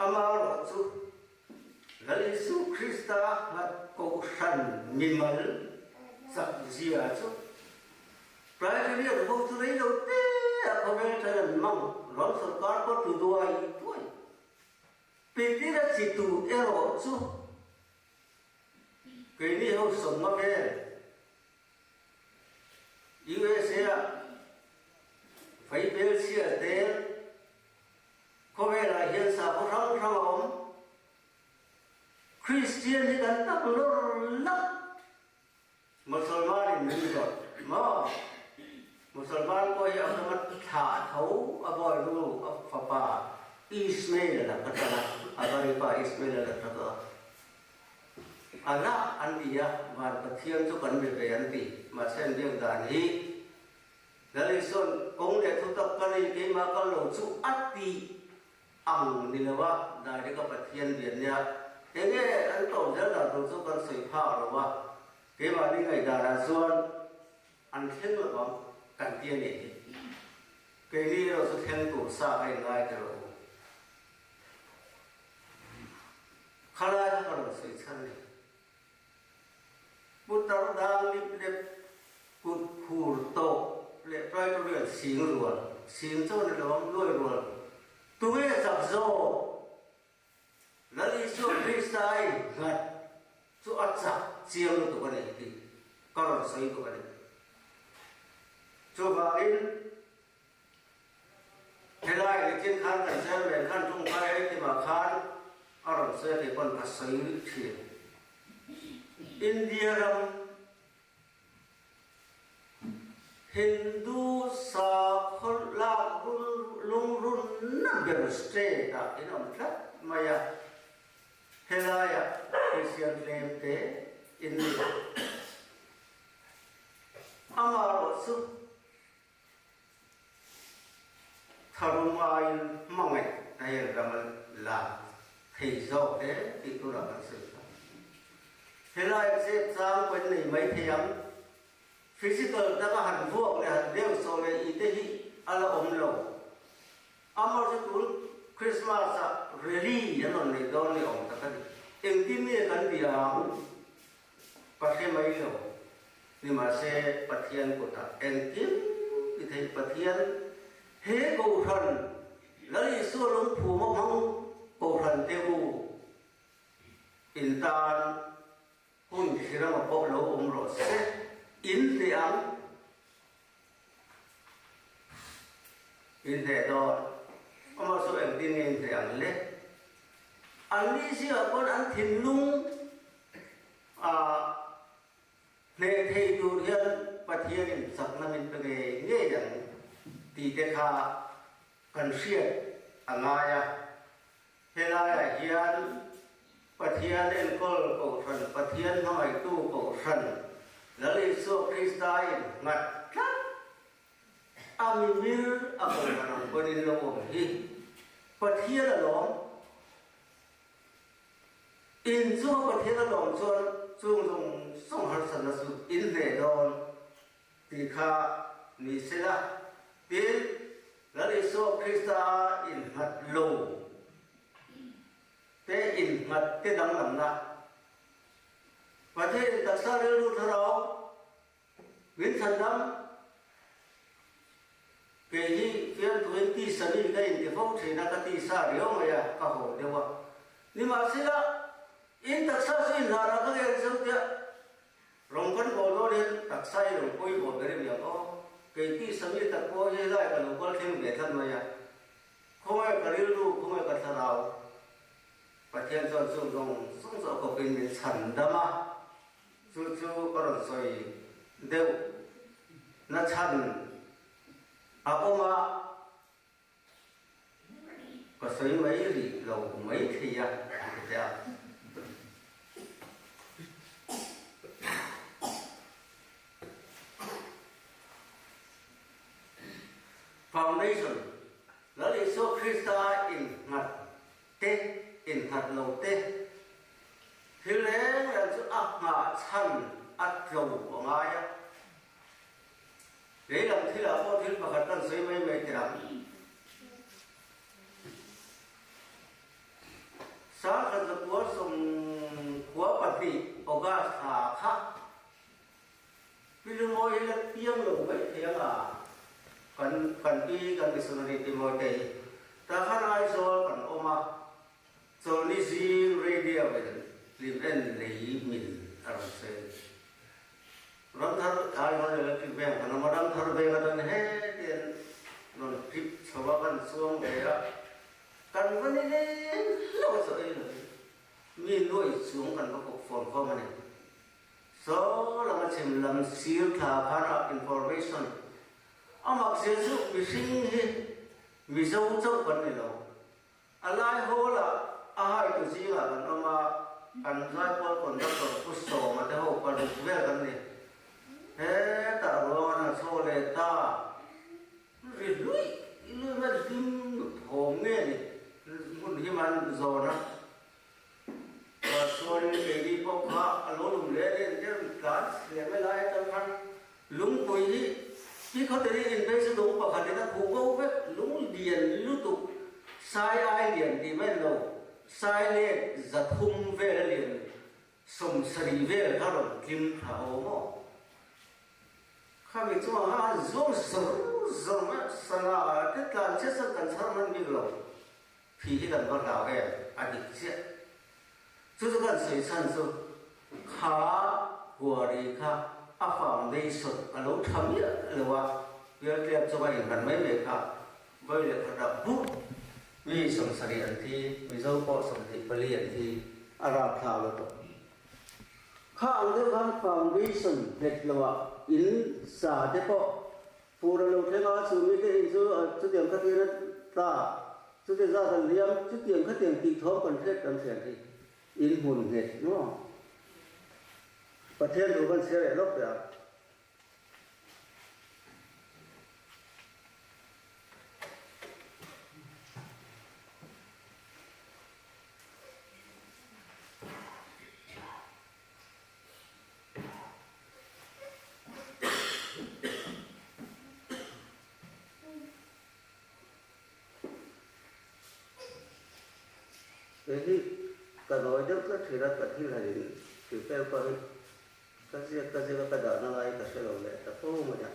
Amaherawhchu, Lal Isu Krista nghat kohhran mimal chak zia chu Praetorian ho chu rei lo te a khawvel then an mang, ram sorkar pawh tlu duai duai. Petera chi tu erawh chu keini ho sawmna vel USA ah vaibel chhia tel Khawvelah hian sakhaw hrang hrang a awm. Kristian hi kan tak lawr lak. Musalmanin min zawt maw? Musalman pawh hi a kama thlah tho a bawi nu a fapa Ismail a la ka tan a, a baripa Ismail a la ta tawh a. Allah an ti a, van Pathian chu kan be ve an ti. Mahse an biak dan hi. Lal Isua'n kawng leh thutak ka nei keimah kal lo chu a tih ang ni lo a, direct a Pathian bian nia. Enge an tlawm zel dan tur chu kan sawi phak lo a, keimahni ngaihdanah chuan an thleng lo ang kan ti a nih hi. Keini erawh chu thleng tur sa ka inngai ta rawh u. Khalai kha ka rawn sawi chhan a ni. Putar dang lip lep kut phur tawh leh Praetorian sing rual, sing chaw ni lo ang luai rual, tunge chak zawk? Lal Isua Krista i nghat chu a chak chiang lutuk a ni tih ka rawn sawi duh a ni. Chuvangin Helai nichin khan kan chairman khan tawngtai a itimah khan a rawn sawi a kei pawn ka sawi thin. India ram Hindu sakhaw lak lungrunna ber state ah in awm tlat mai a, helaiah Christian tlem te in ni. Amaherawhchu Tharum aiin hmangaih a hel ram a la thei zawk hle tih turah kan sawi ta. Helai zep chang pawhin nei mai thei ang. Physical taka han vuak leh han deuh sawh leh ih te hi a la awm lo. Amaherawhchu tun Christmas ah rally an rawn nei dawn ni awm tak a ni. Engtin nge kan bia ang? Ka hre mai lo. Nimahse, Pathian kutah engkim ti thei Pathian, he Kohhran, Lal Isua lungphuma hmang Kohhran te u, in tan hun thirama pawh lo awm rawh se, in hneh ang. In hneh dawn. Amah chu engtin nge in hneh ang le? Anni zingah pawn an thinlung a hneh thei tur hian Pathianin chakna min pe ngei ngei ang tih te kha kan hriat a ngai a. Helaiah hian Pathian enkawl Kohhran, Pathian hmangaihtu Kohhran, Lal Isua Krista in nghat tlat a mimir a Kohhran ang pawhin lo awm hi Pathian a lawm. In chunga Pathian a lawm chuan chung zawng zawng harsatna chu in hneh dawn tih kha ni sela. Tin, Lal Isua Krista a innghat lo te innghat te danglamna, Pathian taksa rilru thlarau min chhandam, kei hi fiamthuin tisa mi ka inti fo thin a, ka tisa riau mai a, ka haw deuh a. Nimahsela, in taksa chu inhnarah ka ngen zeuh tiah Rawng kan bawl dawn hian taksa hi lo pawimawh ber em yang aw. Kei ti sami tak pawh hi helai ka lo kal thleng ve tlat mai a. Khawngaih ka rilru, khawngaih ka thlarau. Pathian chuan chung zawng zawng chu a kawpin min chhan dam a, chu chu ka rawn sawi deuh na chhan a awm a. Ka sawi mai rih lo mai thei a, a ti teh a. Foundation, Lal Isua Krista innghat te, innghat lo te, thil reng reng chu a nghah chhan a tlo a ngai a. Lei lam thilah pawh thil pakhat kan sawi mai mai teh ang. Sangkhat zakua sawmkhua pahnih August thla kha Pilumawi hi la piang lo mai thei ang a, kan kan pi kan missionary Timote hi tah khan Aizawl kan awm a, Chawlhni zing radio in hlim en lei min a rawn sawi. Ramthar Aizawl Electric Bank kan awm a, Ramthar Bank atangin hetiang rawn trip chho a kan chuang ve a, kan va ni leng hlauh a chaw ei lovin mi nuai chung kan va kawp fawn khawm a ni. Saw lama chhim lam sir thla khan a information a mak zia chu mihring hi Mizo chauh kan ni lo. A lai hawl ah a haitu zingah kan awm a, kan zaipawl conductor Pu Sawma te ho paruk vel kan ni. Hetah ruang an han chho leh ta. khawteri in phei chu lung pakhat in a khuh bo vek, lung lian lutuk sai ai lian tih mai lo, sai let 300 vel a lian 70 vel kha rawn tlim thla awm aw. Khami chungah khan an zuang zawr zawr mai a, sangha te tlan chiah chuan kan chhar hman bik lo. Thih hi kan va hlau em? A dik chiah. Chu chu kan sawi chhan chu kha quarry kha a foundation a lo tha miah lo a, pialtlem chunga inhlan mai mai kha vawi leh khat ah buk mi 70 an thi, Mizo pawh 24 an thi, a rapthlak lutuk. Kha ang deuh khan foundation nghet lo ah in sa te pawh Fur a lo thleng a, chu mite in chu chutiang khatian a tla, chuti zat an liam, chutiang khatiang tih thawm kan hriat kan hriat hi in hmun nghet maw? Pathian thu kan chhiar leh lawk teh a. Kei hi ka nawi deuh tlat thin a, ka thil han in prepare pawh hi ka ziak ka ziak a ka dahna lai ka hre lo leh ta fo mai a.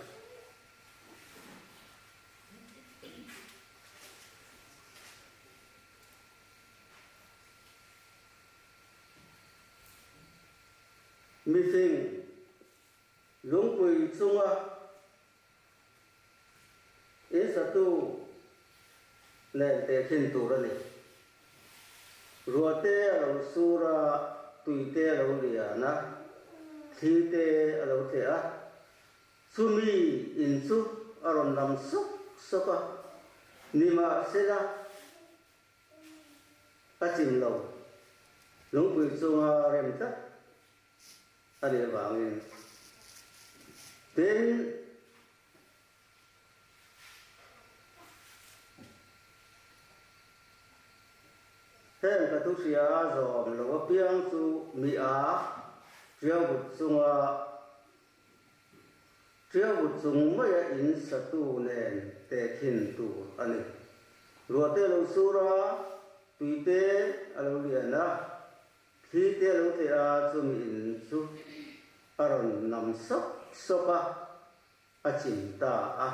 Mifing lungpui chunga in satu nen tehkhin tur a ni. Ruah te a lo sur a, tui te a lo lian a, thli te a lo tleh a, chumi in chu a rawn lam sawk sawk a, nimahsela A chim lo. Lungpui chunga rem tlat a nih avangin tin, heng ka thuhria zawm lo apiang chu mi a tiauvut chunga Tiauvut chung maia in satu nen tehkhin tur a ni. Ruahte a lo sur a, tuite a lo lian a, thlite a lo tleh a, chumi in chu a rawn nam sawk sawk a, a chim ta a,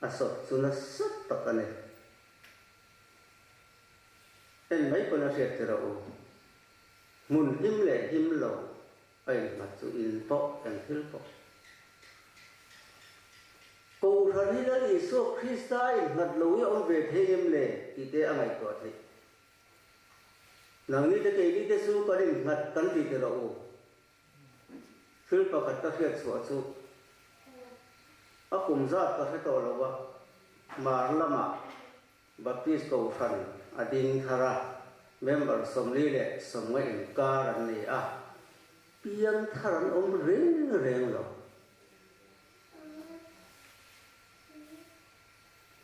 a sawp chu nasa tak a ni. En mai pawn a hriat tir a u. Hmun him leh him lo A innghat chu in pawh eng thil pawh. Kohhran hi Lal Isua Krista a innghat lo hi a awm ve thei em le tih te a ngaihtuah theih. Nangni te keini te chu kan innghat kan ti ti rawh u. Thil pakhat ka hriat chhuah chu a kum zat ka hre tawh lo va, Mar lamah Baptist Kohhran a ding thar a, member 49 inkar an ni a, piang thar an awm reng reng lo.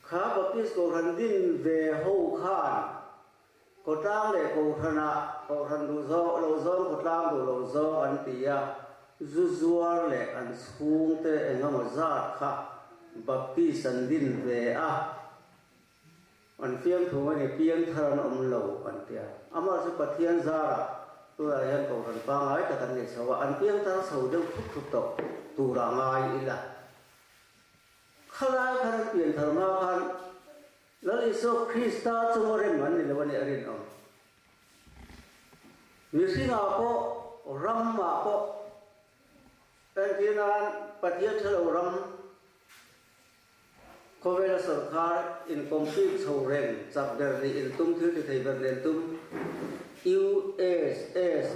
Kha Baptist Kohhran din ve ho khan khawtlang leh Kohhranah Kohhran duh zawng lo zawng khawtlang duh lo zawng an ti a, zu zuar leh an chhungte eng emaw zat kha Baptist an din ve a. An fiamthu a ni, piangthar an awm lo an ti a. Amah chu Pathian zarah tunah hian Kohhran pangngai tak an nei chho a, an piangthar chho deuh thup thup tawh turah ngai ila. Khalai khan an pianthar hma khan Lal Isua Krista chunga rem an ni lo a nih a rinawm. Mihringah pawh, ramah pawh, entirnan Pathian ṭha lo ram, Khawvela sawrkar incompete chho reng chak ber nih in tum thil ti thei ber nen tum USSR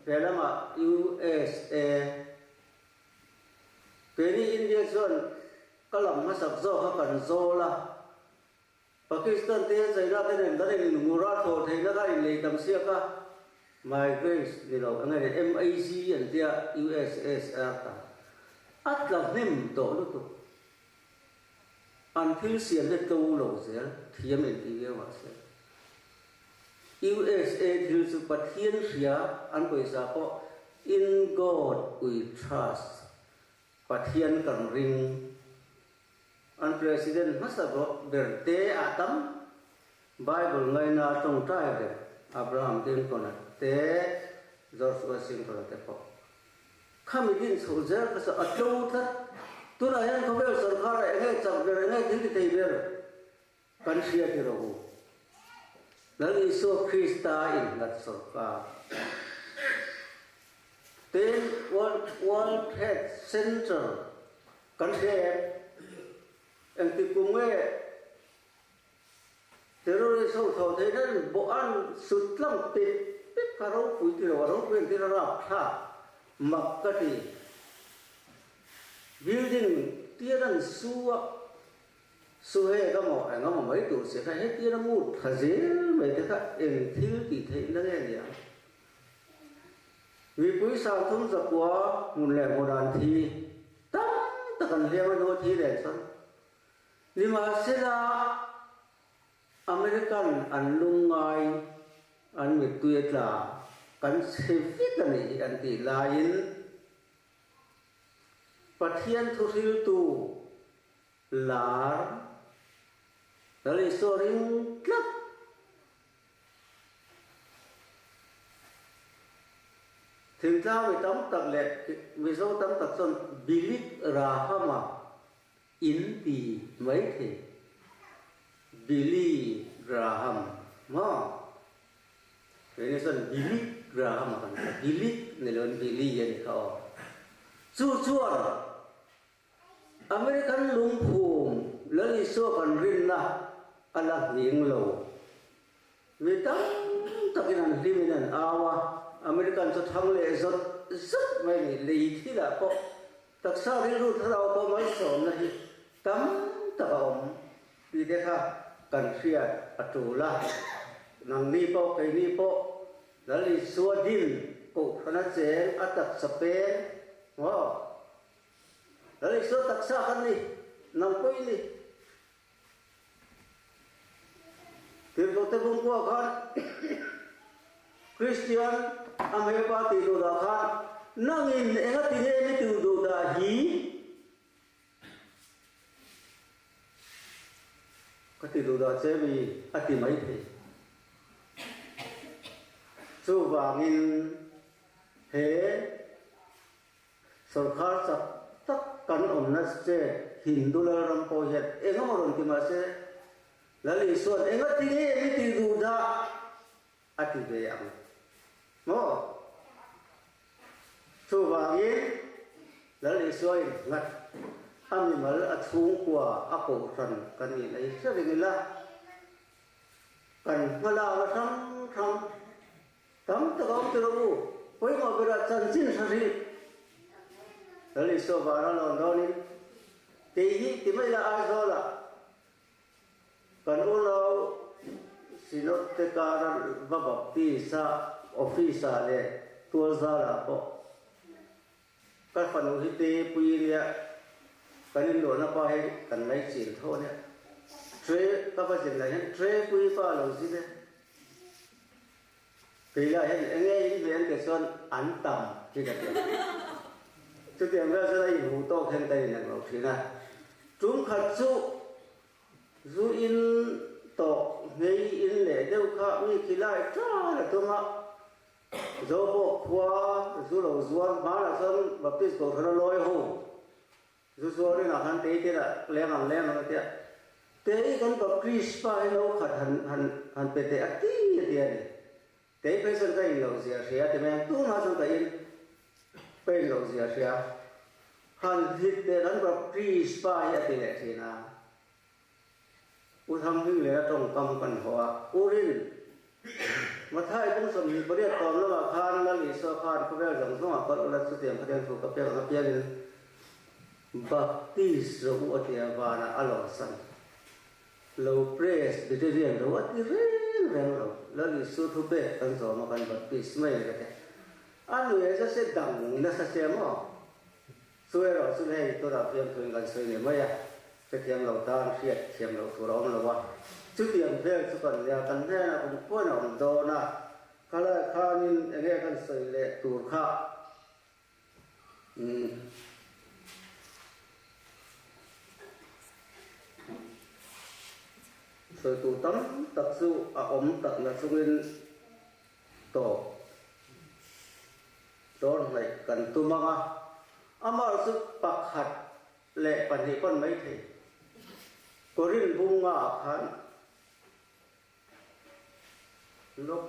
he lamah USA Keini India chuan ka lam hmasak zawk kha kan zawl a, Pakistan te China te nen kan in ngur a thlawh theihna kha in lei tam siak a, migrants ni lo eng nge MAG an tia USSR ta a tla hnem tawh lutuk. An thil siam te to lo zel thiam in ti viau mahse USA thil chu Pathian hria an pawisa pawh In God we trust. Pathian kan ring. An President hmasa ber te ah tam Bible ngaina tawngtai reng Abraham Lincoln-a te, George Washington-a te pawh khami din chhoh zel kha chu a tlo tlat. Tunah hian khawvel sorkar-ah eng nge chak ber, eng nge thil ti thei ber kan hria ti rawh u. Lal Isua Krista innghat sorkar ten World Trade Center kan hria em? Engtik kum nge Terrorist ho tho theih nan bawh an sut tlang pek pek kha ropui ti lo a, ropui an tir a rapthlak mak ka ti. Building tian an su a, su he ka maw eng emaw mai tur che kha hetian a mut tha zel mai te kha eng thil tih theih na nge niang. Mipui 30 zakua hmun leh hmun an thi tam tak an hliam a hnu a thi nen chuan Nimahsela, American an lungngai, an mittui a tla, kan chhe vek a nih hi an tih laiin Pathian thuhriltu lar Lal Isua ring tlat. Thingtlang mi tam tak leh Mizo tam tak chuan Bilik Rahama In ti mai thei. Billy Graham maw? Keini chuan Billy Graham a kan ti a, Billy ni loin Billy a ni kha aw. Chu chuan American lungphum Lal Isua kan rinna a la nghing lo. Mi tam takin an hlimin an au a, American chu thang leh zawt zawt mai a ni. Lei thilah pawh taksa rilru thlarau pawh malsawmna hi tam tak a awm tih te kha kan hriat a tul a. Nangni pawh keini pawh Lal Isua din kohhrana cheng a taksa peng maw? Lal Isua taksa kan ni, nang pawh i ni. Tirhkohte bungkua khan Kristian a hmeipa tih duh dah khan nangin enga ti nge mi tih duh dah hi ka ti duh dah che mi a ti mai thei. Chuvangin he Sorkar chak tak kan awmna state Hindu Lalram pawh hian eng emaw rawn ti mah se, Lal Isua'n enga ti nge mi tih duh dah a ti ve ang maw? Chuvangin Lal Isuain nghat a mimal a chhungkua a kohhran kan nih na hi hre reng ila, kan hmalak a hrang hrang Tam tak a awm ti rawh u, pawimawh berah chanchin hre hrih. Lal Isua vana lawn dawnin kei hi ti mai la Aizawlah kan unau Synod te kara va baptist a office ah leh tualzalah pawh ka fanu hi te pui nia kan inluahna pa hi kan lei chin tho ania tre ka va zin lai hian tre pui pa lo zin e kei lah hian enge in ve an tih chuan an tam hi ka ti a chutiang vel chuan a inhmuh tawk hian ka inang lo thin a tum khat chu zu in tawh nghei in leh deuh kha mi khilai tan a tum a. Zobawk khua zu lo zuar hmanah chuan Baptist Kohhran a lawi ho. Zu zuar inah khan tei te lah leng ang leng ang a tia. Tei kan Baptist pa hi no khat han han han pe teh a ti a ti a ni. Tei phei chuan ka in loh zia hria a ti mai ang. Tunah chuan ka in ka in loh zia hria. Han hlit teh kan Baptist pa hi a ti leh thin a. U Thamhing leh a tawngkam kan haw a, U Rin, Mathai kawng 28 tawm lamah khan Lal Isua khan khawvel zawng zawngah kal ula chutiang khatiang thu ka pek ang apiangin Baptist rawh u a ti a, vanah a lawmsan lo Presbyterian rawh u a ti reng reng lo, Lal Isua thu pek kan zawm a kan Baptist mai a ni ka ti a, a nuih a se dang nasa che maw? Chu erawh chu hei tunah fiamthuin kan sawi ni mai a, hrethiam lo tan hriat thiam loh tur a awm lo a, chutiang vel chu kan nia, kan hnenah kum khuan a awm dawn a, khalai khanin enge kan sawi leh tur kha umm. Sawi tur tam tak chu a awm tak na chungin tawp dawn hnaih kan tum ang a, amah chu pakhat leh pahnih pawn mai thei. Korin bunga ah khan lawk.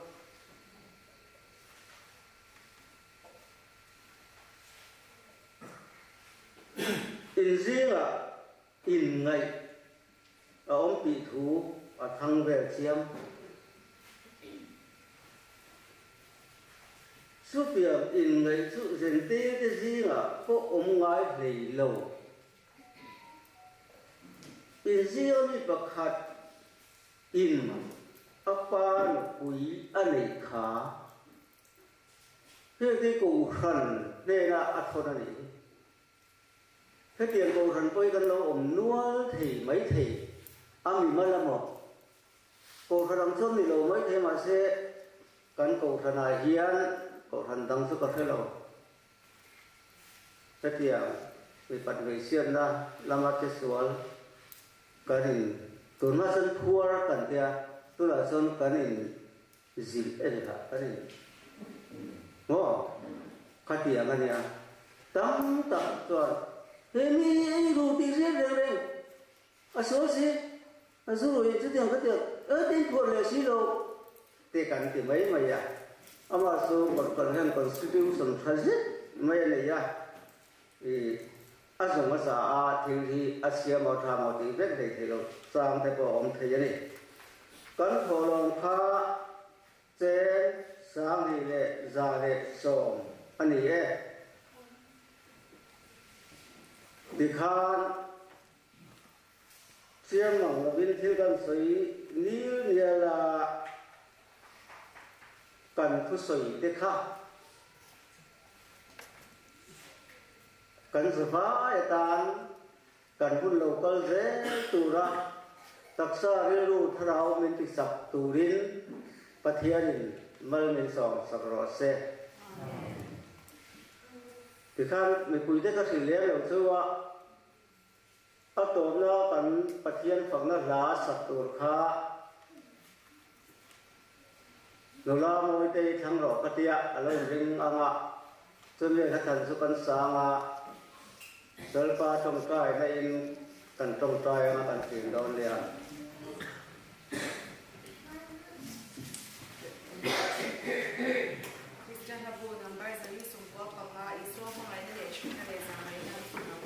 In zingah inngaih a awm tih thu a thang vel chiam. Chutiang inngaih chu Zentete zingah pawh awm ngai hlei lo. In zinga mi pakhat in a pa nupui a neih kha hengte Kohhran hnenah a thawn a nih hi. Hetiang Kohhran pawh hi kan lo awm nual thei mai thei a mi mal amaw? Kohhran ang chuan ni lo mai thei mahse kan Kohhranah hian Kohhran dang chu ka hre lo. Hetiang mipat hmeichhiatna lama che sual kan in tunhma chuan phuar kan tia, tunah chuan kan in zilh en lah kan in maw khatiang a nia. Tam tak chuan he mi ei ru tih riat reng reng a sual si, a zu ruih chutiang khatiang e tin phuar leh si lo te kan ti mai mai a. Amah chu Kohhran hian Constitution tha zet mai a nei a, i a zawng a za a, thil hi a siam aw tha maw tih vek hlei thei lo chang te pawh a awm thei a ni. Kan thawhlawm kha chen 2170 a ni e. Tikhan Chiang mang lovin thil kan sawi nil nial a, kan thusawi te kha kan zavai atan kan hun lo kal zel tura taksa rilru thlarau min ti chak turin Pathianin mal min sawm sak rawh se. Tikhan mipuite ka hrilh lem lo chu a. A tawpna kan Pathian fakna hla sak tur kha nula Mawitei thlang rawh ka tia a lo inring ang a, chumi hla thlan chu kan sang a, Lalpa tawngtaina in kan tawngtai anga kan thin dawn nia. Kristian hlabu number 495, Isua hmangaihna leh ṭhutna leh zahngaihna an hmu lo.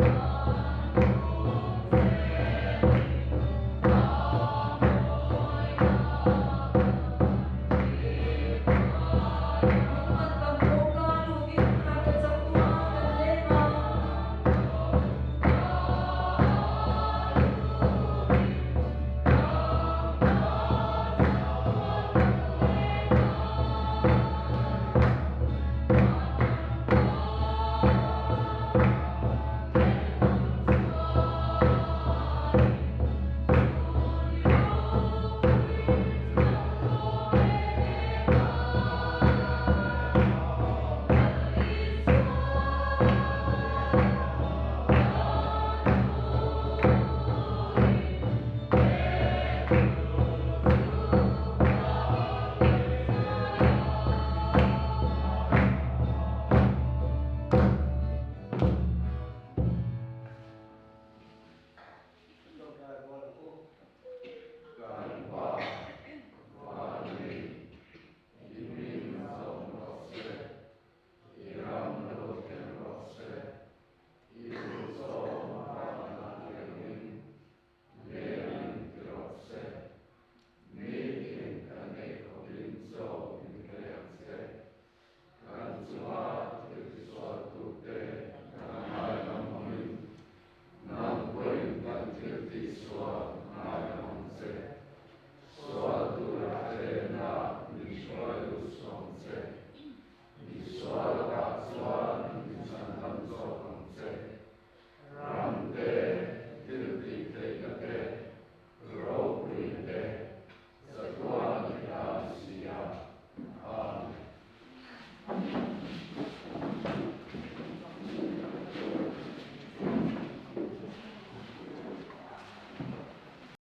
Amen.